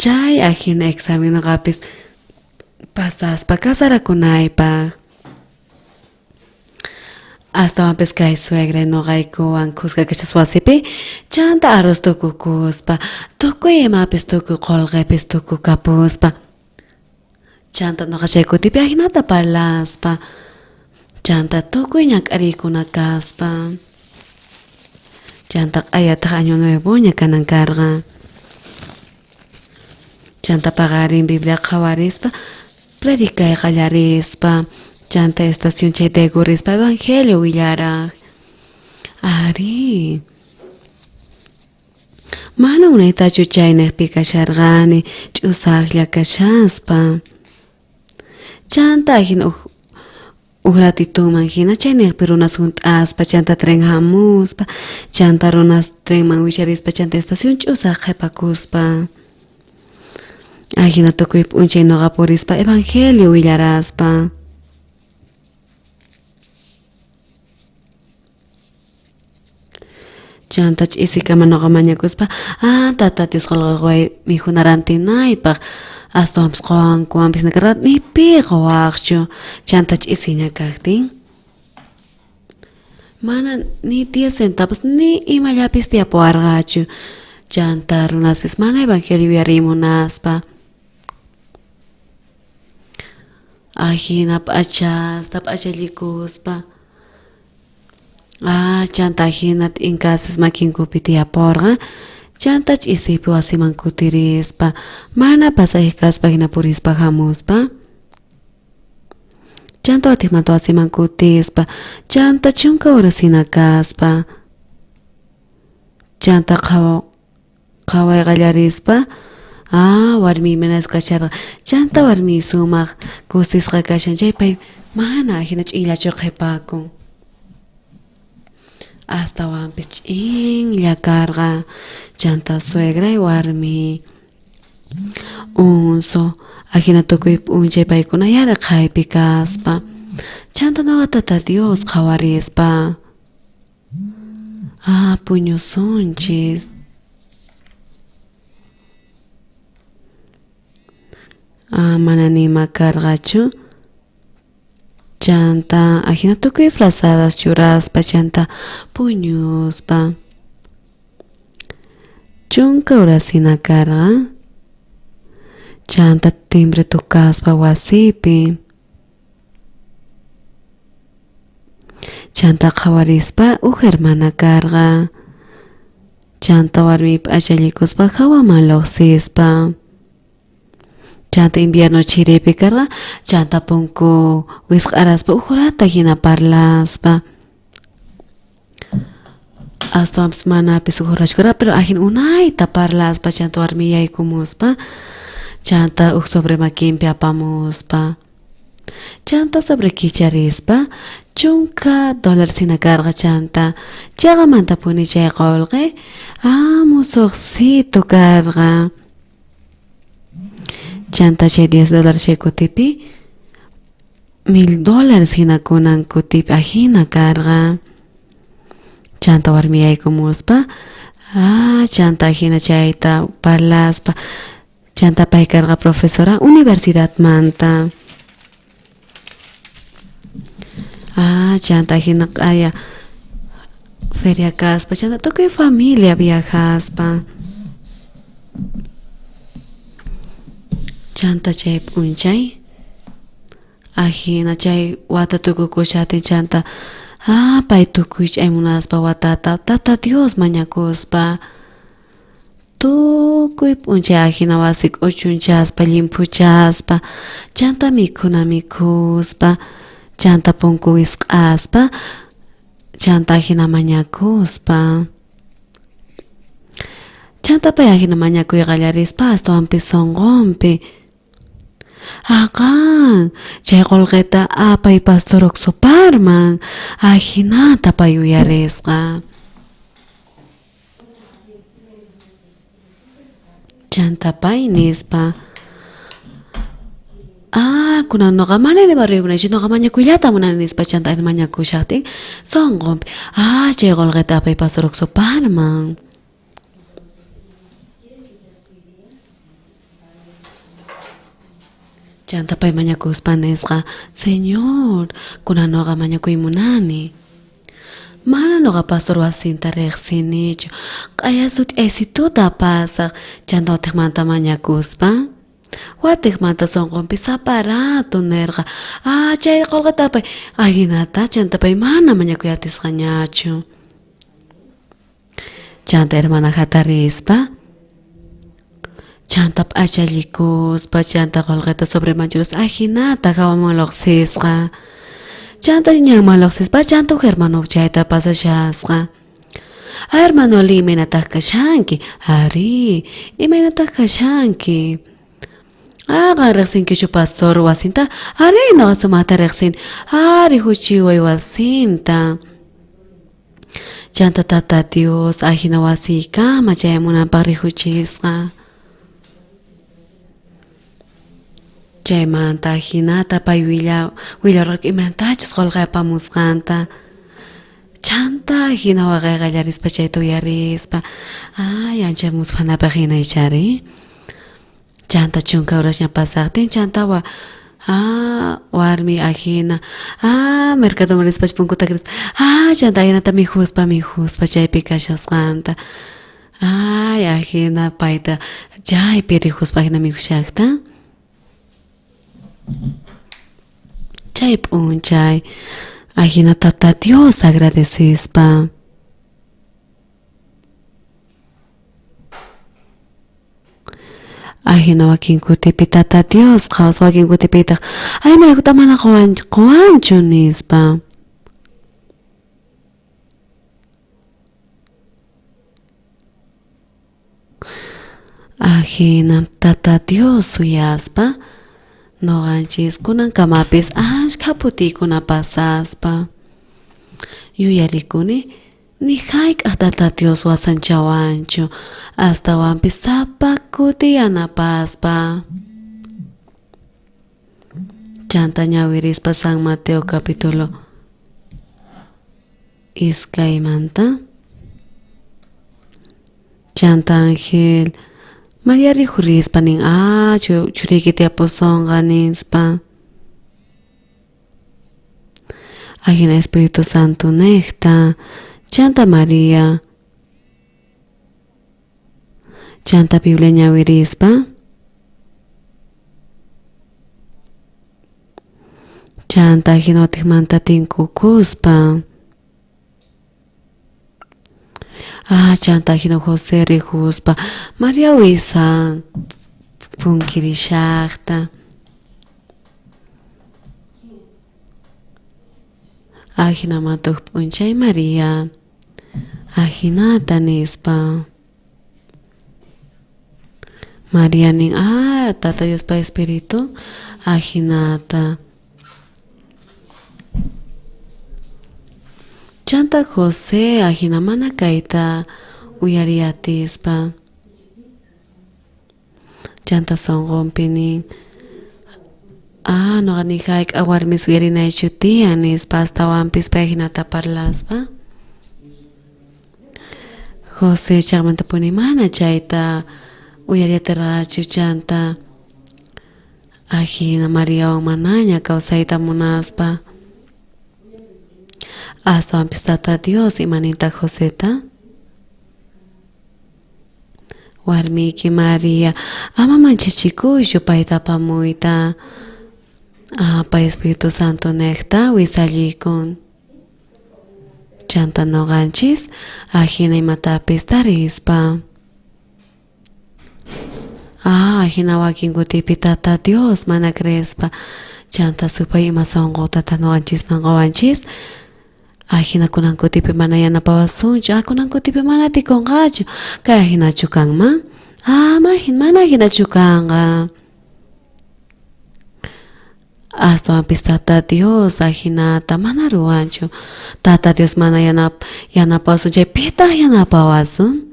Speaker 5: chay ajina examen noqapis pasaspa casarakunaypaj. Astawanpis kay suegra noqaykuwan khuska kashaspa wasipi chanta arroz tukukuspa tukuy imapis tukuy qolqepis tukukapuspa. Chanta noqa chay kutipi ajinata parlaspa chanta tukuy ñak'ariykuna kaspa. Chanta q'ayataj año nuevoña kanan karqa. Chanta paqarin Biblia qhawarispa predicay qallarispa chanta estación chay taykurispa evangelio willaraj. Arí. Mana unaytachu chaynejpi kasharqani ch'usajlla kashaspa. Chanta ajina uj ratituman jina chaynejpi runas junt'aspa chanta tren jamuspa chanta runas trenman wicharispa chanta estación ch'usaj qhepakuspa. Ajina tukuy p'unchay noqa purispa evangelio willaraspa. Chanta ch'isikama noqa mañakuspa tata Dios qolqe qoway mikhuna rantinaypaj astawanpis qowankuwanpis karqa ni pi qowajchu. Chanta ch'isiña kajtin mana ni 10 centavos ni imallapis tiyapuwarqachu. Chanta runaspis mana evangelio uyarimunaspa. Ajina p'achasta p'achallikuspa. Chanta ajina t'inkaspis makinkupi tiyaporqa. Chanta ch'isipi wasiman kutirispa mana pasaje kaspa jina purispa jamuspa. Chanta watijmanta wasiman kutispa chanta chunka horas jina kaspa. Chanta qhaway qallarispa warmiy imaynachus kasharqa. Chanta warmiy sumaj kusisqa kashan chay pay mana ajina ch'inllachu qhepakun. Astawanpis ch'inlla karqa. Chanta suegray warmiy unso ajina tukuy p'unchay paykuna yaraqhaypi kaspa. Chanta noqa tata Dios qhawarispa. Puñusunchis. Mana nima karqachu. Chanta ajina tukuy frazadas churaspa chanta puñuspa. Chunka horasina karqa. Chanta timbre tukaspa wasipi. Chanta qhawarispa uj hermana karqa. Chanta warmiy p'achallikuspa jawaman llojsispa. Chanta invierno chiripi karqa chanta punku wisq'araspa uj horata jina parlaspa. Astawanpis manapis uj horachu karqa pero ajina unayta parlaspa chanta warmiy yaykumuspa chanta uj sobre makinpi apamuspa. Chanta sobre kicharispa $10 jina karqa chanta chaqamantapuni chay qolqe musuqsitu karqa. Chanta chay $10 chay kutipi $1000 jina kunan kutipi ajina karqa. Chanta warmi yaykumuspa chanta ajina chayta parlaspa chanta pay karqa profesora universidadmanta. Chanta ajina q'aya feria kaspa chanta tukuy familia viajaspa. Chanta chay p'unchay ajina chay wata tukukushatin chanta pay tukuy ch'aymunaspa watata tata Dios mañakuspa tukuy p'unchay ajina wasi k'uchunchaspa llimphuchaspa chanta mikhuna mikhuspa chanta punku wisq'aspa chanta ajina mañakuspa. Chanta pay ajina mañakuy qallarispa astawanpis sonqonpi aqan chay qolqeta apay pastor Oxoparman ajinata pay uyarisqa. Chanta pay nispa Ah, kunan noqa mana barrio munaychu, noqa mañakuyllata munani nispa chanta mañakushajtin sonqonpi, ah, chay qolqeta apay pastor Oxoparman. Chanta pay mañakuspa nisqa, Señor, kunan noqa mañakuy munani. Mana noqa pastor wasinta riqsinichu, q'aya sut'aysituta pasaq, chanta watiqmanta mañakuspa. Watiqmanta sonqonpi sapa rato nerqa, ah, chay qolqeta apay, ajinata chanta pay mana mañakuy atisqañachu. Chanta hermana jatarispa, chanta p'achallikuspa, chanta qolqeta sobreman churaspa, ajinata jawaman lloqsisqa. Chanta ñanman lloqsispa, chanta uj hermano chayta pasashasqa. Ah, hermano Ali, imaynataj kashanki? Arí, imaynataj kashanki? Ah, qan riqsinkichu pastor wasinta? Arí, noqa sumaqta riqsini. Ari, huchiway wasinta. Chanta Tata Dios ajina wasiykama chayamunanpaq rijuchisqa. Chaymanta ajinata pay willarqa imatachus qolqe apamusqanta. Chanta ajina waqay qallarispa chayta uyarispa, ay, ancha musphanapaq hina ichari. Chanta chunka horasña pasaqtin, chanta wa ah, warmi ajina, ah, mercadoman rispa punkuta rispa, ah, chanta ajinata mijuspa, mijuspa chaypi kashasqanta. Ay, ajina payta chaypi rijuspa ajina mijushaqta. Chay p'unchay ajina Tata Dios agradecespa. Ajina wakin kutipi Tata Dios qhawas, wakin kutipitaq ay imaraykuta mana qowanchu nispa. Ajina Tata Dios suyaspa noqanchis kunankamapis ashkha phutiykuna pasaspa. Yuyarikuni ni jayk'aj Tata Dios wasanchawanchu, astawanpis sapa kuti yanapaspa. Chanta ñawirispa San Mateo capítulo iskaymanta. Chanta ángel María rijurispa nin, ah, churiyki tiyapusonqa nispa. Ajina Espíritu Santo nejta. Chanta María. Chanta Biblia ñawirispa. Chanta ajina watiqmanta tinkukuspa. Ah, chanta ajina José rijuspa María wisan punkirishaqta. Ajinamanta uj p'unchay María ajinata nispa. María nin, ah, Tata Diospa Espíritu ajinata. Chanta José ajina mana kayta uyariyatispa. Chanta sonqonpi nin, ah, noqa ni jayk'a warmis uyarinaychu tiyan nispa, astawanpis pay jinata parlaspa. José chaqmantapuni mana chayta uyariyatirqachu, chanta ajina Mariawan manaña kawsayta munaspa. Astawanpis Tata Dios imanintaq Joseta? Warmiyki María, ama manchachikuychu payta apamuyta. Ah, pay Espíritu Santo nejta wisallikun. Chanta noqanchis ajina imatapis tarispa. Ah, ajina wakin kutipi Tata Dios mana creespa. Chanta supay ima sonqo Tata noqanchisman qowanchis. Ajina kunan kutipi mana yanapawasunchu. Ah, kunan kutipi mana atikunqachu. Kay ajinachu kanman? Ah, mana ajinachu kanqa. Astawanpis Tata Dios ajinata mana ruwanchu. Tata Dios mana yanapawasun chay pitaq yanapawasun?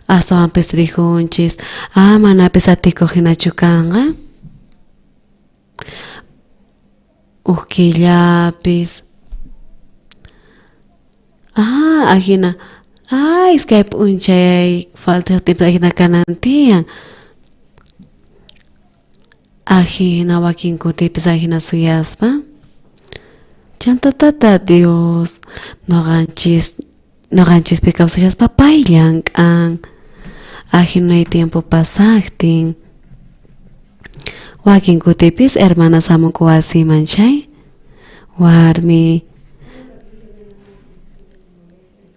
Speaker 5: Astawanpis rijunchis. Ah, manapis atikuq hinachu kanqa. Uj killapis ah ajina ah iskay p'unchay faltajtinpis ajina kanan tiyan. Ajina wakin kutipis ajina suyaspa. Chanta Tata Dios noqanchis noqanchispi kawsashaspa pay llank'an. Ajinay tiempo pasajtin. Wakin kutipis hermanas hamunku wasiman chay warmi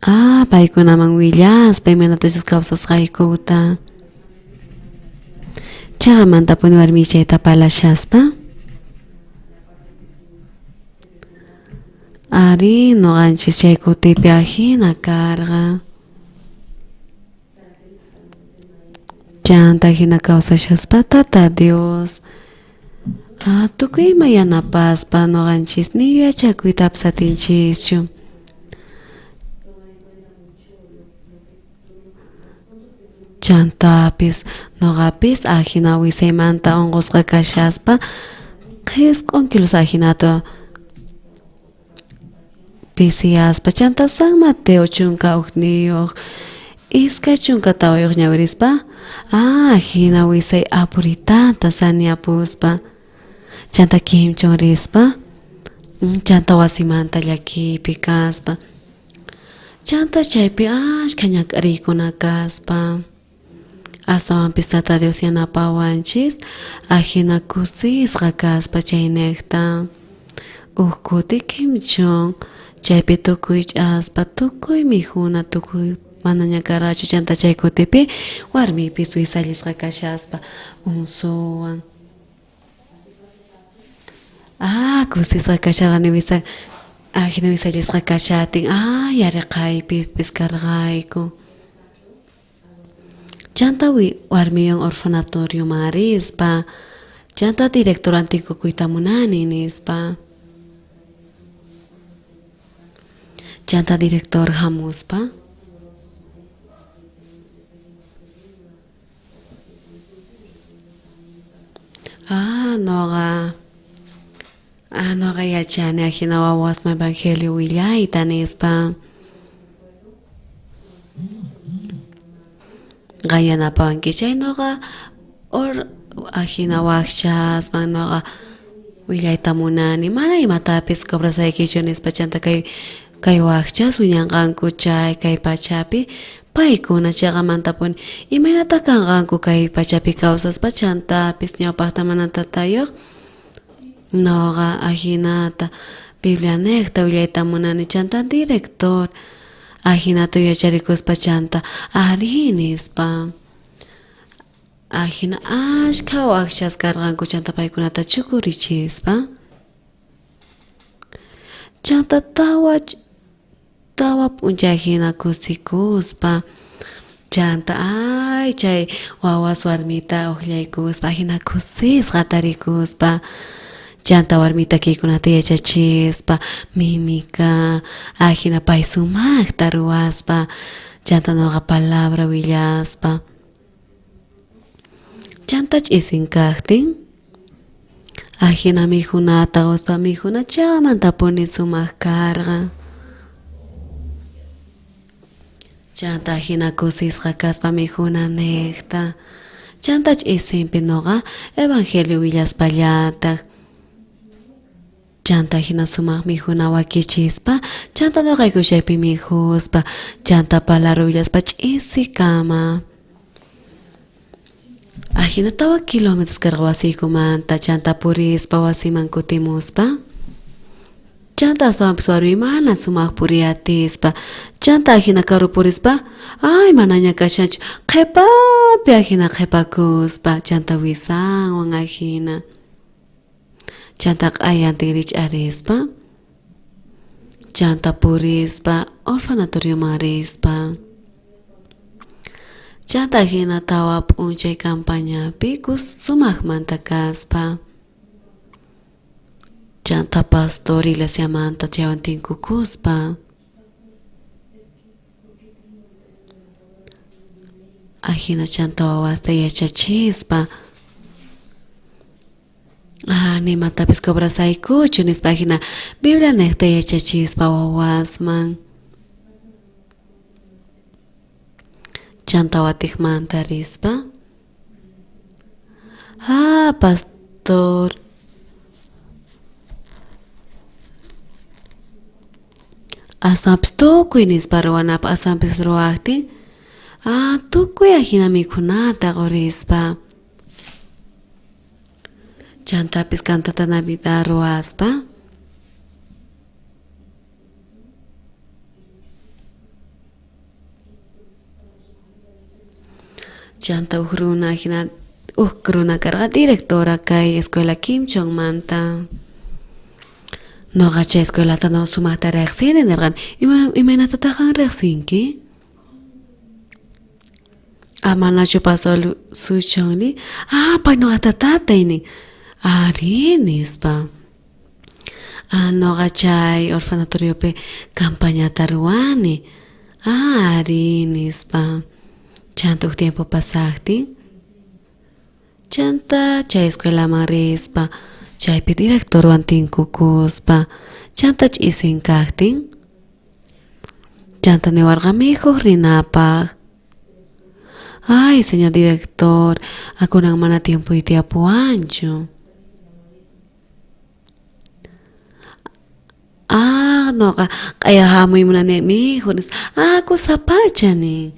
Speaker 5: ah paykunaman willaspa imaynatachus kawsasqaykuta. Chaqamantapuni warmichayta parlashaspa. Arí, noqanchis chay kutipi ajina karqa. Chanta jina kawsashaspa Tata Dios ah, tukuy ima yanapaspa noqanchis ni yachakuytapis atinchischu. Chantapis noqapis ajina wisaymanta unqusqa kashaspa qhisq'un kilos ajinata pisiyaspa chanta San Mateo 11 24 ñawirispa ah ajina wisay apuritanta saniapuspa chanta kimchun rispa chanta wasimanta llakiypi kaspa chanta chaypi ashkha ñak'ariykuna kaspa astawanpis Tata Dios yanapawanchis ajina kusisqa kaspa chaynejta uj kuti kimchun chaypi tukuy ch'aspa tukuy mikhuna tukuy manaña karqachu chanta chay kutipi warmipis wisallisqa kashaspa unsuwan ah kusisqa kasharqani wisa ajina wisallisqa kashatin ah yaraqaypipis karqayku. Chanta warmiwan orfanatorioman rispa chanta directorwan tinkukuyta munani nispa. Chanta director hamuspa ah noqa ah noqa yachani ajina wawasman evangelio willayta nispa. Qan yanapawanki chay noqa or ajina wajchasman noqa willayta munani mana imatapis cobrasaykichu nispa chanta kay kay wajchas wiñanqanku chay kay pachapi paykuna chaqamantapuni imaynata kanqanku kay pachapi kawsaspa chantapis ñawpaqta mana tatayuq noqa ajinata Biblianejta willayta munani chanta director ajinata yacharikuspa chanta arí nispa. Ajina ashkha wajchas karqanku chanta paykunata chukurichispa. Chanta tawa p'unchay jina kusikuspa chanta ay chay wawas warmita uqllaykuspa ajina kusisqa tarikuspa chanta warmita kaykunata yachachispa mimika ajina pay sumaqta ruwaspa chanta noqa palabra willaspa. Chanta ch'isin kaqtin ajina mikhunata quspa mikhuna chamantapuni sumaq karqa. Chanta ajina kusisqa kaspa mikhuna nejta. Chanta ch'isinpi noqa evangelio willaspallataq. Chanta jina sumaq mikhuna wakichispa chanta noqayku chaypi mikhuspa chanta palabra willaspa ch'isikama. Ajina 4 kilómetros karqa wasiykumanta chanta purispa wasiman kutimuspa. Chanta astawanpis warmi mana sumaq puriyatispa chanta ajina karu purispa ay manaña kashanchu qhipapi ajina qhipakuspa chanta wisanwan ajina. Chanta q'ayantin rich'arispa chanta purispa orfanatorioman rispa. Chanta jina 4 p'unchay campañapi sumaqmanta kaspa. Chanta pastor iglesiamanta chaywan tinkukuspa. Ajina chanta wawasta yachachispa. Ah, nimatapis cobrasaykuchu nispa hina Biblia nejta yachachispa wawasman. Chanta watijmanta rispa. Ah, pastor. Astawanpis tukuy nispa ruwanapaj astawanpis ruwajtin. Ah, tukuy ajina mikhunata qurispa. Chantapis cantata Navidad ruwaspa. Chanta uj runa ajina uj runa karqa directora kay escuela Kim Chongmanta. Noqa chay escuelata no sumaqta riqsini nirqani. Ima imaynatataq qan riqsinki? Ah, manachu pastor Suchonri? Ah, pay noqata tatay nin. Arí, nispa. Ah, noqa chay orfanatoriopi campañata ruwani. Ah, arí, nispa. Chanta uj tiempo pasaqtin. Chanta chay escuelaman rispa, chaypi directorwan tinkukuspa, chanta ch'isin kaqtin. Chanta niwarqa mikhuq rinapaq. Ay, señor director, akunan mana tiempoy tiyapuwanchu. Ah, noqa q'aya hamuy munani mikhuq nispa. Ah, kusapacha nin.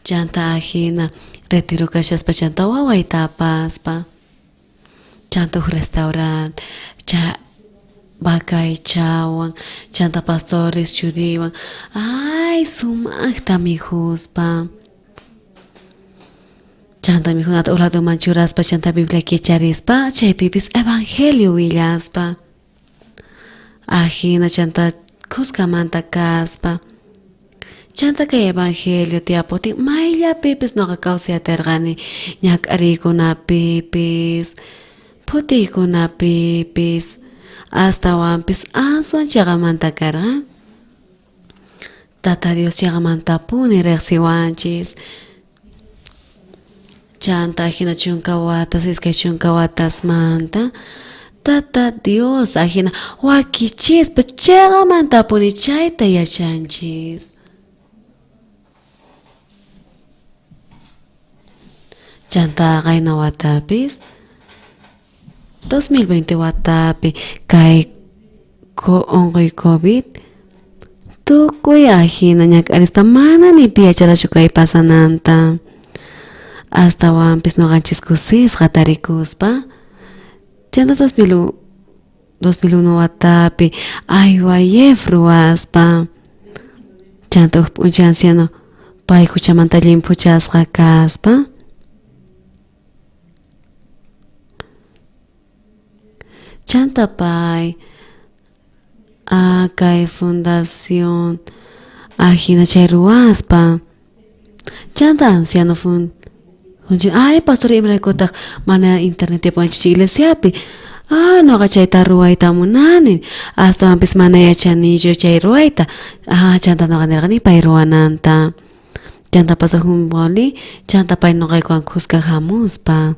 Speaker 5: Chanta ajina retiro kashaspa chanta wawayta apaspa. Chanta uj restaurante cha vacaychawan chanta pastores churiwan ay sumaqta mikhuspa. Chanta mikhunata uj ladoman churaspa chanta Biblia kicharispa chaypipis evangelio willaspa. Ajina chanta khuskamanta kaspa. Chanta kay evangelio tiyaputin mayllapipis noqa kawsay atirqani ñak'ariykunapipis, phutiykunapipis, astawanpis aswan chaqamanta karqa. Tata Dios chaqamantapuni riqsiwanchis. Chanta ajina chunka watas, iskay chunka watasmanta Tata Dios ajina wakichispa chaqamantapuni chayta yachanchis. Chanta qayna watapis 2020 watapi kay onqoy COVID tukuy ajina ñak'arispa mana ni pi yacharachu kay pasananta. Astawanpis noqanchis kusisqa tarikuspa chanta 2001 watapi IYF ruwaspa chanta uj p'unchay anciano pay huchamanta llimphuchasqa kaspa chanta pay kay fundación ajina chay ruwaspa chanta anciano fun ay pastor imaraykutaq mana internet tiyapuwanchu chay iglesiapi ah noqa chayta ruwayta munani astawanpis mana yachanichu chay ruwayta ah chanta noqa nirqani pay ruwananta chanta pastor Jumboli chanta pay noqaykuwan khuska hamuspa.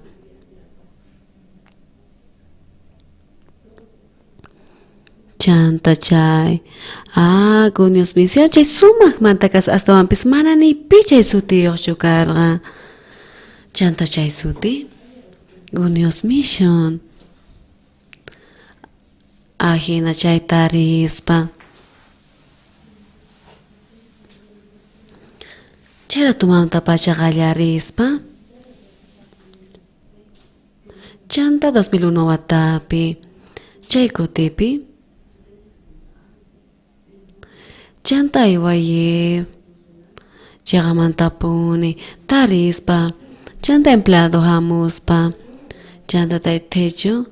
Speaker 5: Chanta chay ah Gunios Misión chay sumaqmanta kasqa astawanpis mana ni pi chay sutiyuqchu karqa. Chanta chay suti Gunios Mission. Ajina chayta rispa. Chay ratumanta pacha qallarispa. Chanta 2001 watapi chay kutipi chanta IYF chaqamantapuni tarispa chanta empleado hamuspa chanta taytachu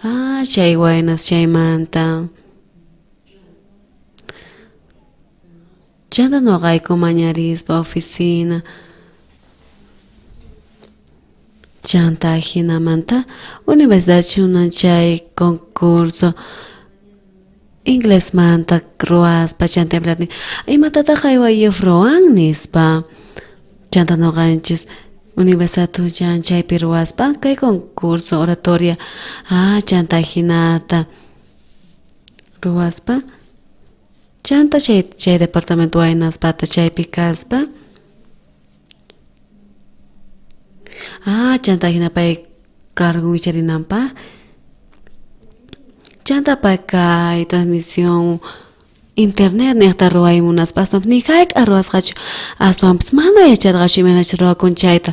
Speaker 5: ah chay waynas chaymanta chanta noqayku mañarispa oficina chanta ajinamanta universidad chunan chay concurso inglesmanta ruwaspa chanta empleado imatataq IYF ruwan nispa chanta noqanchis Universidad Tuchan chaypi ruwaspa kay concurso oratoria chanta jinata ruwaspa chanta chay departamento waynaspata chaypi kaspa chanta jina pay cargo wicharinanpaj chanta pay kay transmisión internet niqta ruway munaspa aswanpis ni jayk'a ruwasqachu aswanpis mana yacharqachu imaynachu ruwakun chayta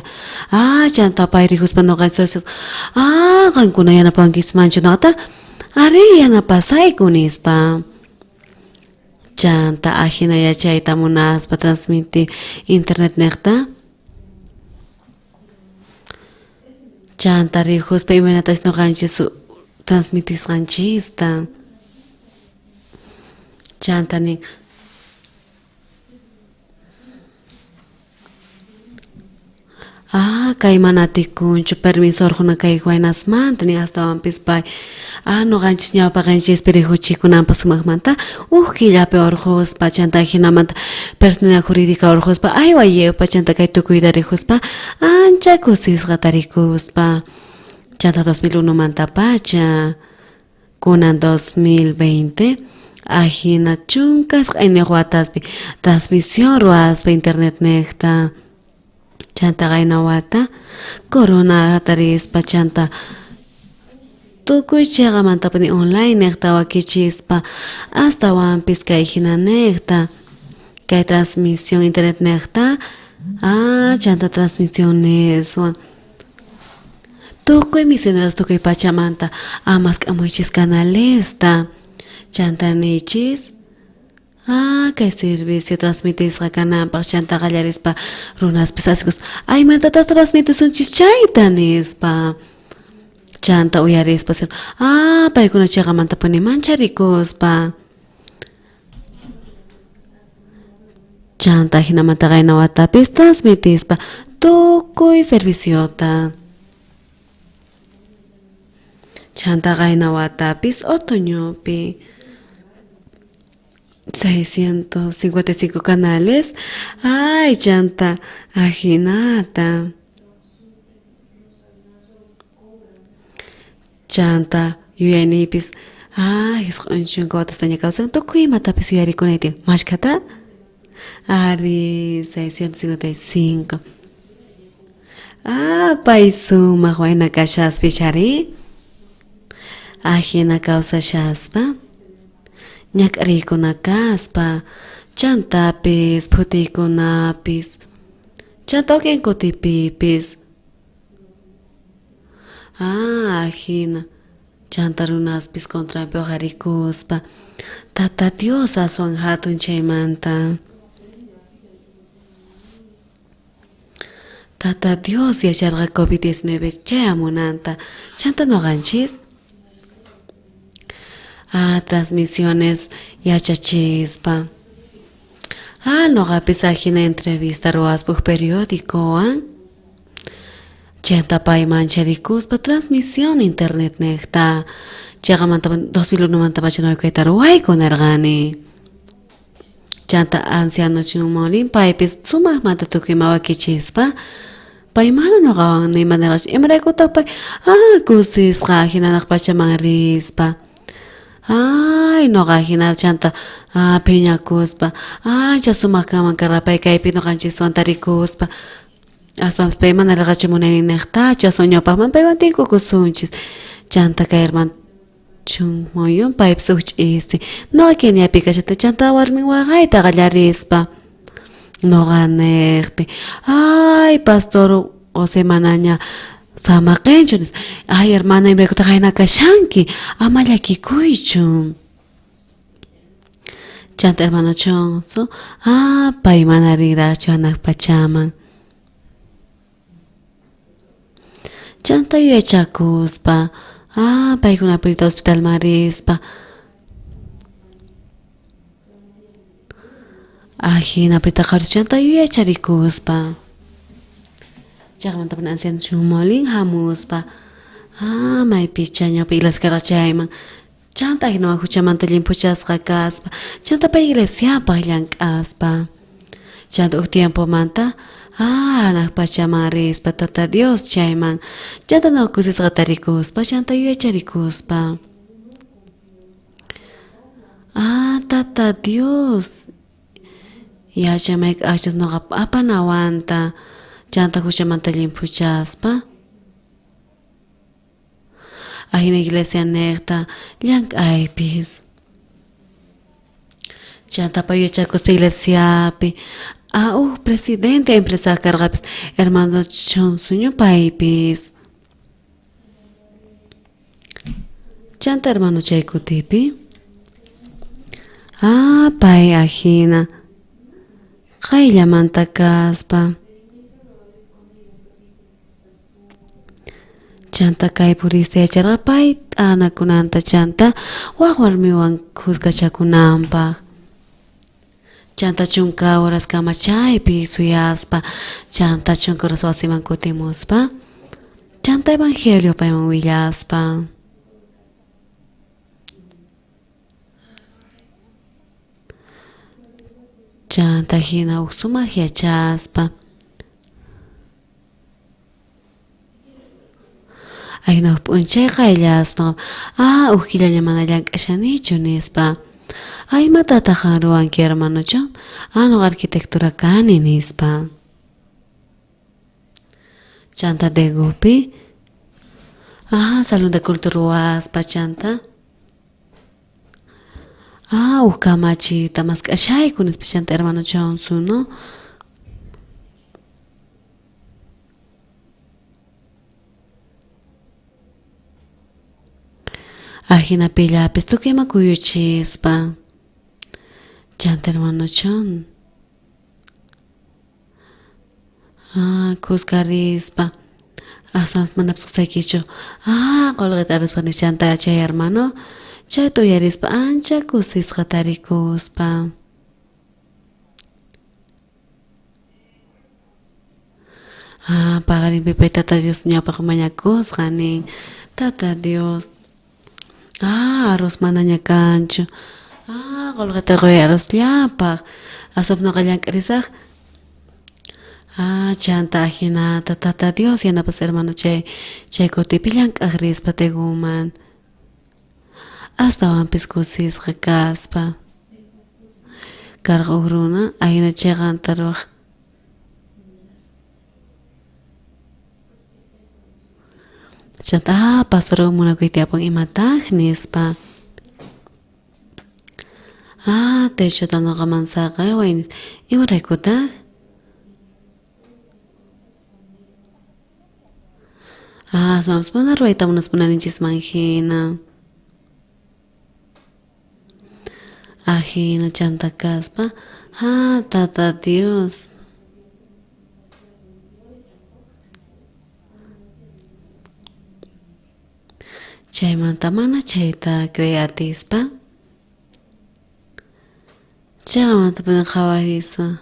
Speaker 5: chanta pay rikuspa noqanchis qankuna yanapawankismanchu noqata ari yanapasayku nispa chanta ajina yachayta munaspa transmitir internet niqta chanta rikuspa imaynatachus noqanchis transmitisqanchista chanta nin kay mana atikunchu permiso orqhuna kay waynasmanta nin astawanpis pay noqanchis ñawpaqenchispi rikuchikunanpaq sumaqmanta uj killapi orqhuspa chanta jinamanta personalidad jurídica orqhuspa aywayewpa chanta kay tukuyta rikuspa ancha kusisqa tarikuspa chanta 2001 mantapacha kunan 2020 ajina 19 wataspi transmisión ruwaspa internet niqta chanta qayna wata corona jatarispa chanta tukuy chayqamantapuni online niqta wakichispa astawanpis kay jina niqta kay transmisión internet niqta chanta transmisioneswan tukuy misioneros tukuy pachamanta mask'amuychis canalesta chanta niychis kay servicio transmitisqa kananpaq chanta qallarispa runaspis asikuspa aymantataq transmitisunchis chayta nispa chanta uyarispa paykuna chayqamantapuni mancharikuspa chanta jinamanta qayna watapis transmitispa tukuy serviciota chanta qayna watapis otoñopi 655 canales ay chanta ajinata chanta yuyayniypis 90 watastaña kawsan tukuy imatapis yuyarikunay tiyan mashkhata ari 655 pay sumaq wayna kashaspi ari ajina kawsashaspa ñak'ariykuna kaspa chantapis phutiykunapis chanta wakin kutipipis ajina chanta runaspis contranpi uqharikuspa Tata Dios aswan hatun chaymanta Tata Dios yacharqa COVID-19 chayamunanta chanta noqanchis transmisiones yachachispa noqapis ajina entrevista ruwaspa uj periodicowan chanta pay mancharikuspa transmisión internet niqta chayqamanta 2001 mantapacha noqa kayta ruwayku nirqani chanta anciano Chumolin paypis sumaqmanta tukuy ima wakichispa pay mana noqawan nima nirqachu imaraykutaq pay kusisqa jinanaq pachaman rispa ay noqa jina chanta phiñakuspa ancha sumaq kanman karqa pay kaypi noqanchiswan tarikuspa aswanpis pay mana rirqachu munaynin niqtachu aswan ñawpaqman paywan tinkukusunchis chanta kay hermano Chunmoyun paypis uj ch'isi noqa Keniapi kashajtin chanta warmin waqayta qallarispa noqa niqpi ay pastor José manaña samaqinchu nispa ay hermana imaraykutaq jayna kashanki ama llakikuychu chanta hermano Chonso pay mana rinraqchu hanaq pachaman chanta yuyachakuspa paykuna purita hospitalman rispa ajina purita qhawarispa chanta yuyacharikuspa chayqamanta anciano Chumolin hamuspa maypicha ñawpa iglesia karqa chayman chanta ajinawan huchamanta llimphuchasqa kaspa chanta pay iglesiapaq llank'aspa chanta uj tiempomanta Ah, hanaq pachaman rispa Tata Dios chayman chanta nuqa kusisqa tarikuspa chanta yuyacharikuspa. Ah, Tata Dios yachan mayk'ajchus nuqa apanawanta chanta huchamanta llimphuchaspa. Ajina iglesia nejta llank'aypis. Chanta pay yachakuspa iglesiapi ah uj presidente empresa karqapis hermano Chonsuño paypis. Chanta hermano chay kutipi ah pay ajina qayllamanta kaspa. Chanta kay purista yacharqa pay t'anakunanta chanta waj warmiwan khuskachakunanpaj. Chanta chunka horaskama chaypi suyaspa, chanta chunka horas wasiman kutimuspa, chanta evangelio payman willaspa. Chanta jina uj sumaj yachaspa. Ajina uj p'unchay qayllaspa, ah, uj killaña mana llank'ashanichu nispa. Ah, imatataq qan ruwanki hermano John? Ah, noqa arquitectura kani nispa. Chanta Degupi, ah, salón de culto ruwaspa chanta. Ah, uj kamachita mask'ashayku nispa chanta hermano Johnson, no? Ajina pillapis tukuy ima kuyuchispa. Chanta hermano John. Ah, khuska rispa. Aswan manapis qusaykichu. Ah, qolqeta aruspa chanta chay hermano. Chayta uyarispa ancha kusisqa tarikuspa. Ah, paqarinpi pay Tata Dios ñawpaq mañakusqa nin. Tata Dios. Ah, arroz manaña kanchu. Ah, qolqeta qoy arrozllapaq. Aswanpas noqa llank'arisaq. Ah, chanta ajinata Tata Dios yanapas hermano chay chay kutipi llank'aq rispa Teguman. Astawanpis kusisqa kaspa. Karqa uj runa ajina cheqanta ruwaj. Chanta ah, pastor munakuy tiyapun imataj nispa. Ah, techota noqaman saqeway imaraykutaq? Ah, aswanpas mana ruwayta munaspa naninchisman hina. Ajina chanta kaspa, ah, Tata Dios. Chaymanta mana chayta creey atispa. Chayamantapuni qhawarisa.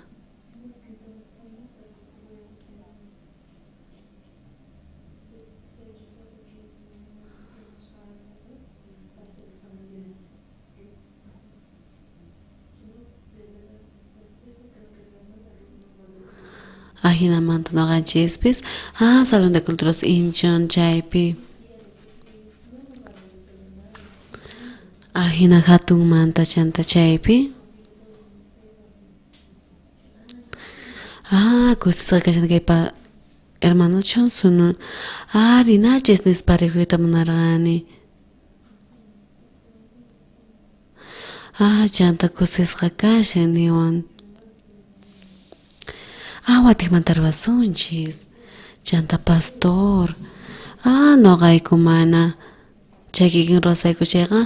Speaker 5: Ajinamanta noqanchispis ah, Salón de Culturas Incheon chaypi. Ajina hatunmanta chanta chaypi. Ah, kusisqa kashan kay pa hermano Johnson. Ah, rinachis nispa rikuyta munarqani. Ah, chanta kusisqa kashan niwan. Ah, watiqmanta ruwasunchis. Chanta pastor. Ah, noqayku mana. Chay kikin ruwasayku chayqa.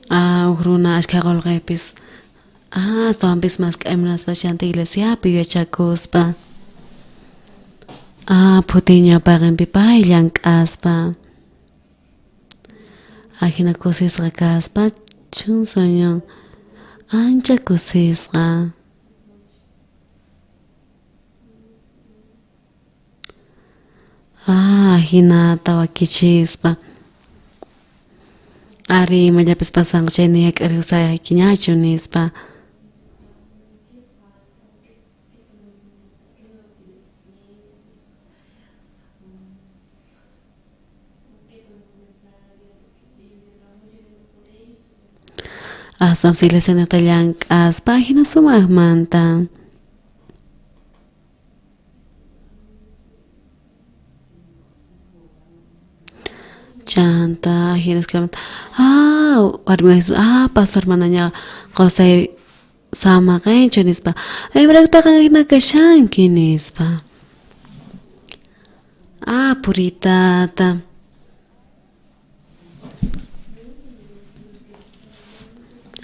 Speaker 5: Ah, uj runa ashkha qolqepis. Ah, astawanpis mask'ay munaspa chanta iglesiapi yachakuspa. Ah, phutiño paqinpi pay llank'aspa. Ajina kusisqa kaspa chunsuño ancha kusisqa. Ah, ajinata wakichispa. Ari imallapis pasanqa chayna ñak'arikusaykiñachu nispa. Aswanpis iglesia niqta llank'aspa hina sumaqmanta. Chanta hina escuelamanta ah warmi ah pastor manaña qusay samaqinchu nispa imaraykutaj hina kashanki nispa. Ah puritata.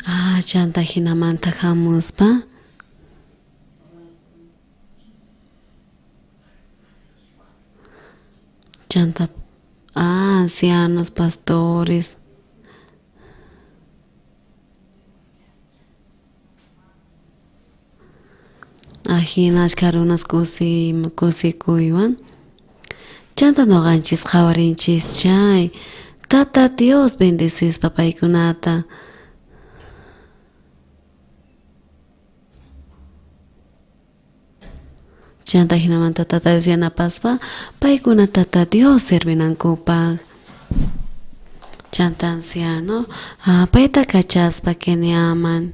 Speaker 5: Ah chanta hinamanta hamuspa. Chanta ah ancianos, pastores. Ajina ashkha runas kusi kusikuywan. Chanta noqanchis qhawarinchis chay Tata Dios bendecispa paykunata. Chanta jinamanta Tata Dios yanapaspa paykuna Tata Dios servinankupaq. Chanta anciano ah, payta kachaspa Keniaman.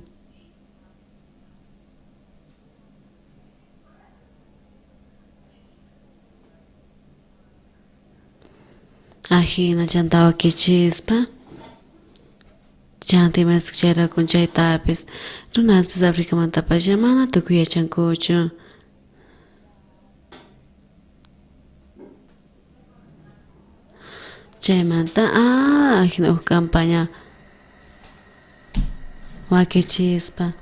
Speaker 5: Ajina chanta wakichispa chanta imarasqa chayrakun chaytapis runaspis Africamantapacha mana tukuy yachankuchu. Chaymanta ah ajina huk campaña wakichispa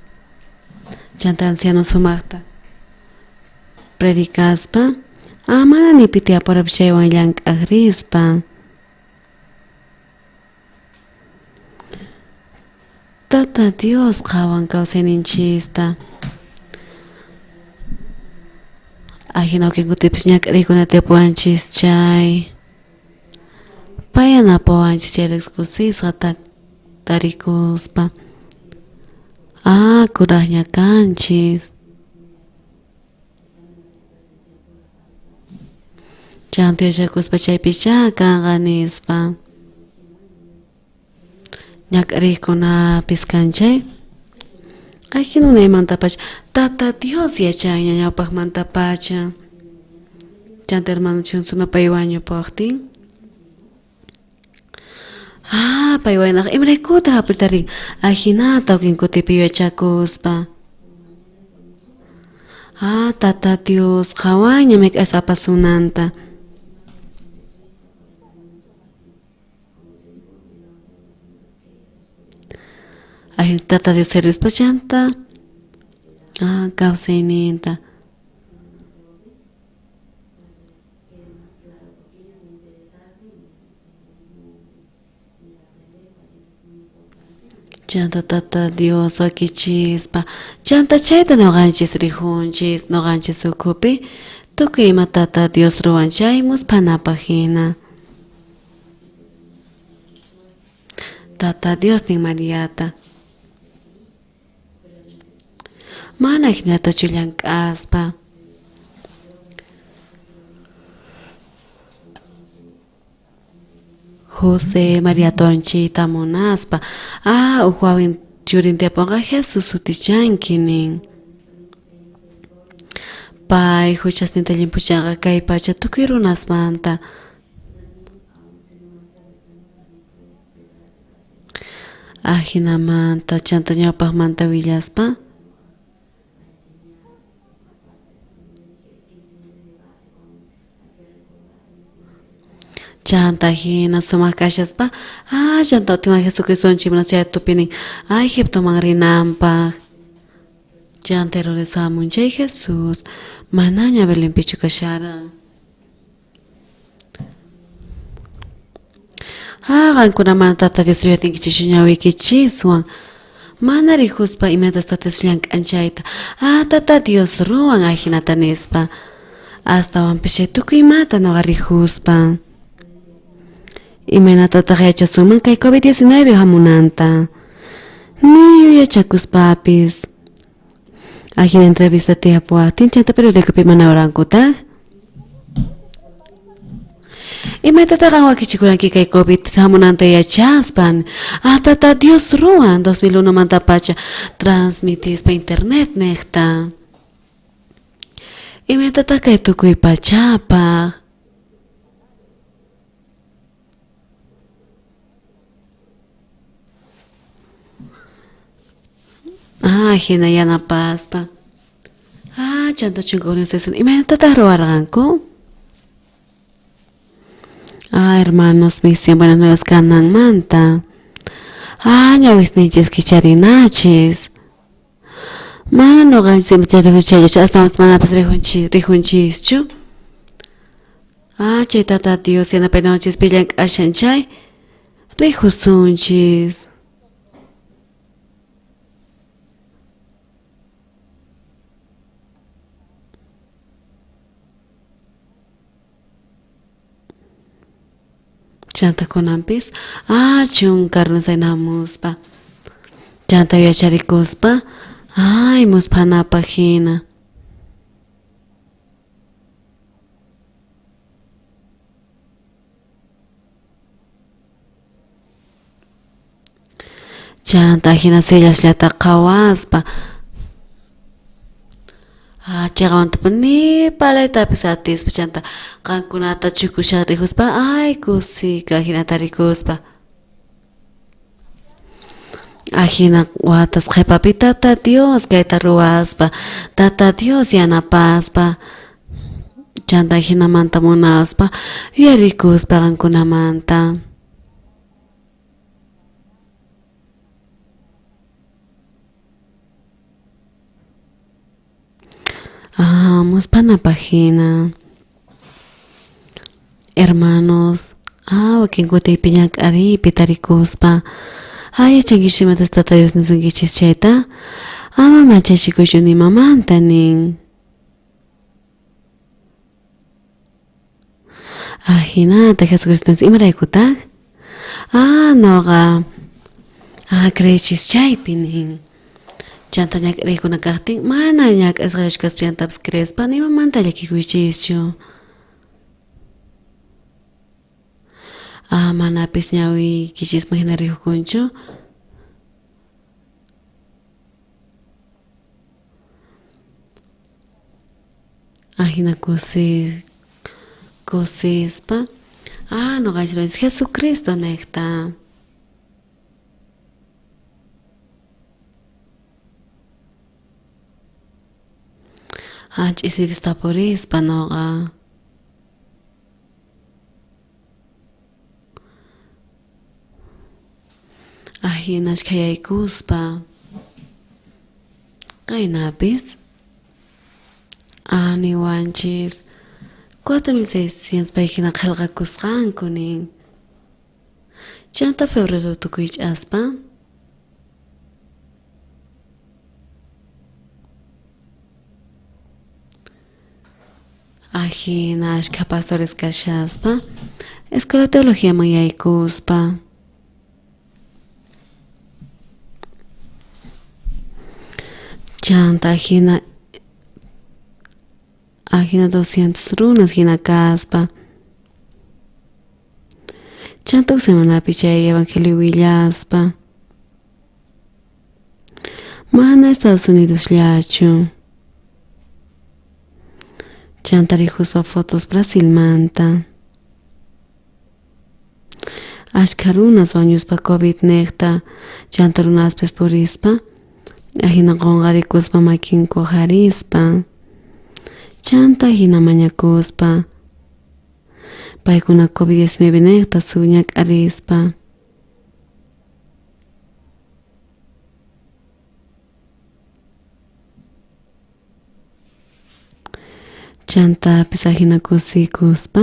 Speaker 5: chanta anciano sumaqta predicaspa ah mana ni pi tiyapuranpis chaywan llank'aq rispa. Tata Dios qhawan kawsayninchista. Ajina wakinkutipis ñak'ariykuna tiyapuwanchis chay. Pay yanapawanchis chayrayku kusisqa tarikuspa. Ah, kuraqña kanchis. Chanta yachakuspa chaypichá kanqa nispa. Ñak'ariykunapis kan chay. Ajina unaymantapacha Tata Dios yachanña ñawpaqmantapacha. Chanta hermano Chinsuna pay wañupuwaqtin. Ah, pay waynaqa imaraykutaq apretarin ajinata wakin kutipi yachakuspa. Ah, Tata Dios qhawanña mayk'as apasunanta. Ajina Tata Dios servispa chanta ah, kawsayninta. Chanta Tata Dios wakichispa chanta chayta noqanchis rijunchis noqanchis ukhupi tukuy ima Tata Dios ruwan chay musphanapaq hina. Tata Dios nin Mariata. Mana jinatachu llank'aspa. José María tonchita munaspa ah uj wawin churin tiyapunqa Jesús sutichanki nin. Pay huchasninta llimphuchanqa kay pacha tukuy runasmanta. Ajinamanta chanta ñawpaqmanta willaspa. Chanta hina sumaq kashaspa ah chanta utiman Jesucristo chimna chay tupinin ah Egiptoman rinanpaq. Chanta Herodes hamun chay Jesús manaña Belenpichu kasharan. Ah, qankuna mana Tata Dios yuyatinkichikchu ñawiykichiswan. Mana rikuspa imatas Tata Dios llank'an chayta. Ah, Tata Dios ruwan ajinata nispa. Astawanpis chay tukuy imata noqa rikuspa. Imaynatataq yachasunman kay COVID-19 hamunanta? Ni yuyachakuspapis. Ajina entrevista tiyapuwajtin chanta periodicopi mana orankutaj. Imaynatataq qan wakichikuranki kay COVID hamunanta yachaspan? Ah, tata Dios ruwan 2001 mantapacha transmitispa internet nejta. Imaynatataq kay tukuy pachapaj? Ah, hina yanapaspa. Ah, chanta chunka organización. Imaynatataq ruwarqanku? Ah, hermanos, misión buenas nuevas kananmanta. Ah, ñawisninchis kicharinachis. Mana noqanchis chayrikunchaychu, astawanpas manapas rijunchischu. Ah, chay tata Dios yanapaynawanchis llank'ashan chay rijusunchis. Chanta kunanpis, ah, chunka runas aynamuspa. Chanta yacharikuspa, ay, musphanapaj hina. Chanta hina sillasllata qhawaspa. Ah, chayqamantapuni parlaytapis atispa chanta qankunata chukusha rikuspa, ay, kusika hinata rikuspa. Ajina watas qhepapi tata Dios kayta ruwaspa, tata Dios yanapaspa, chanta jinamanta munaspa, yuyarikuspa qankunamanta. Ah, musphanapaj hina. Hermanos, ah, wakin kutiypi ñak'ariypi tarikuspa. Ah, yachankichu imatas tata Dios nisunkichis chayta? Ama machachikuychu nimamanta nin. Ah, hinata Jesucristo nis imaraykutaq? Ah, noqa. Ah, creechis chaypi nin. Chanta ñak'ariykuna kajtin mana ñak'arisqallachu kaspa chantapis creespa nimamanta llakikuychischu. Ah, manapis ñawiykichisman hina rikukunchu. Ajina kusispa. Ah, noqanchis Jesucristo nejta. Ah, ch'isipis tapurispa noqa. Ajina ashkhayaykuspa. Qaynapis. Ah, niwanchis 4600 payhina qhelqakusqanku nin. Chanta febrero tukuych'aspa. Ajina ashkha pastores kashaspa, escuela de teología yaykuspa. Chanta ajina 200 runas hina kaspa. Chanta huk semanapi chay evangelio willaspa. Mana Estados Unidos llachu. Chanta rikuspa fotos Brasilmanta. Ashkha runas wañuspa COVID nejta, chanta runaspis purispa, ajina qonqarikuspa makinku harispa. Chanta hina mañakuspa. Paykuna COVID-19 nejta suñak'arispa. Chantapis ajina kusikuspa.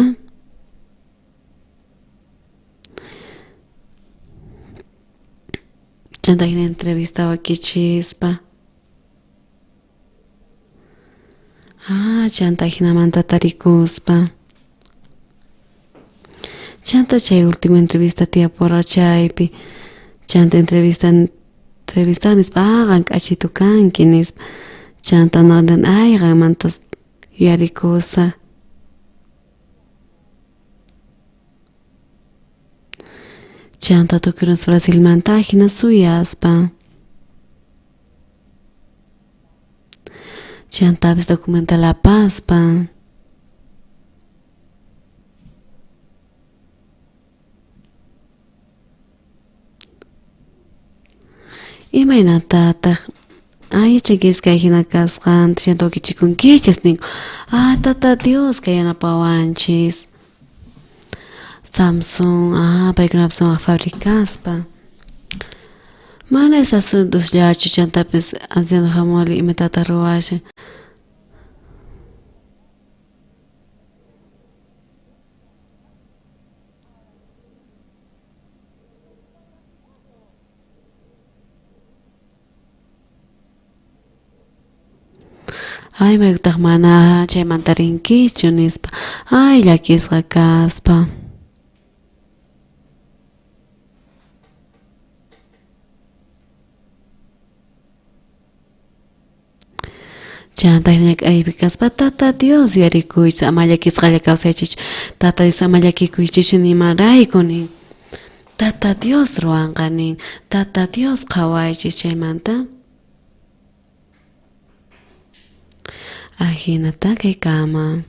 Speaker 5: Chanta hina entrevista wakichispa. Ah, chanta jinamanta tarikuspa. Chanta chay última entrevista tiyaporqa chaypi. Chanta entrevista entrevista nispa, ah, qan k'achitu kanki nispa. Chanta noqan ay qanmanta yuyarikusaj. Chanta tukuy runas Brasilmanta ajina suyaspa. Chantapis documental apaspa. Imaynatataq ay yachankis kay hina kasqanta chanta wakichikunkichis ninku. Ah, tata Dios kay yanapawanchis. Samsung, ah, paykunapas sumaq fabricaspa. Mana es asuntosllachu chantapis anciano hamuli imatata ruwashan. Ay, imaraykutaj mana chaymanta rinkichu nispa. Ay, llakisqa kaspa. Chanta ñak'ariypi kaspa Tata Dios yuyarikuychis, ama llakisqalla kawsaychikchu. Tata Dios ama llakikuychikchu nimarayku nin. Tata Dios ruwanqa nin. Tata Dios qhawaychis chaymanta. Ajinata kaykama.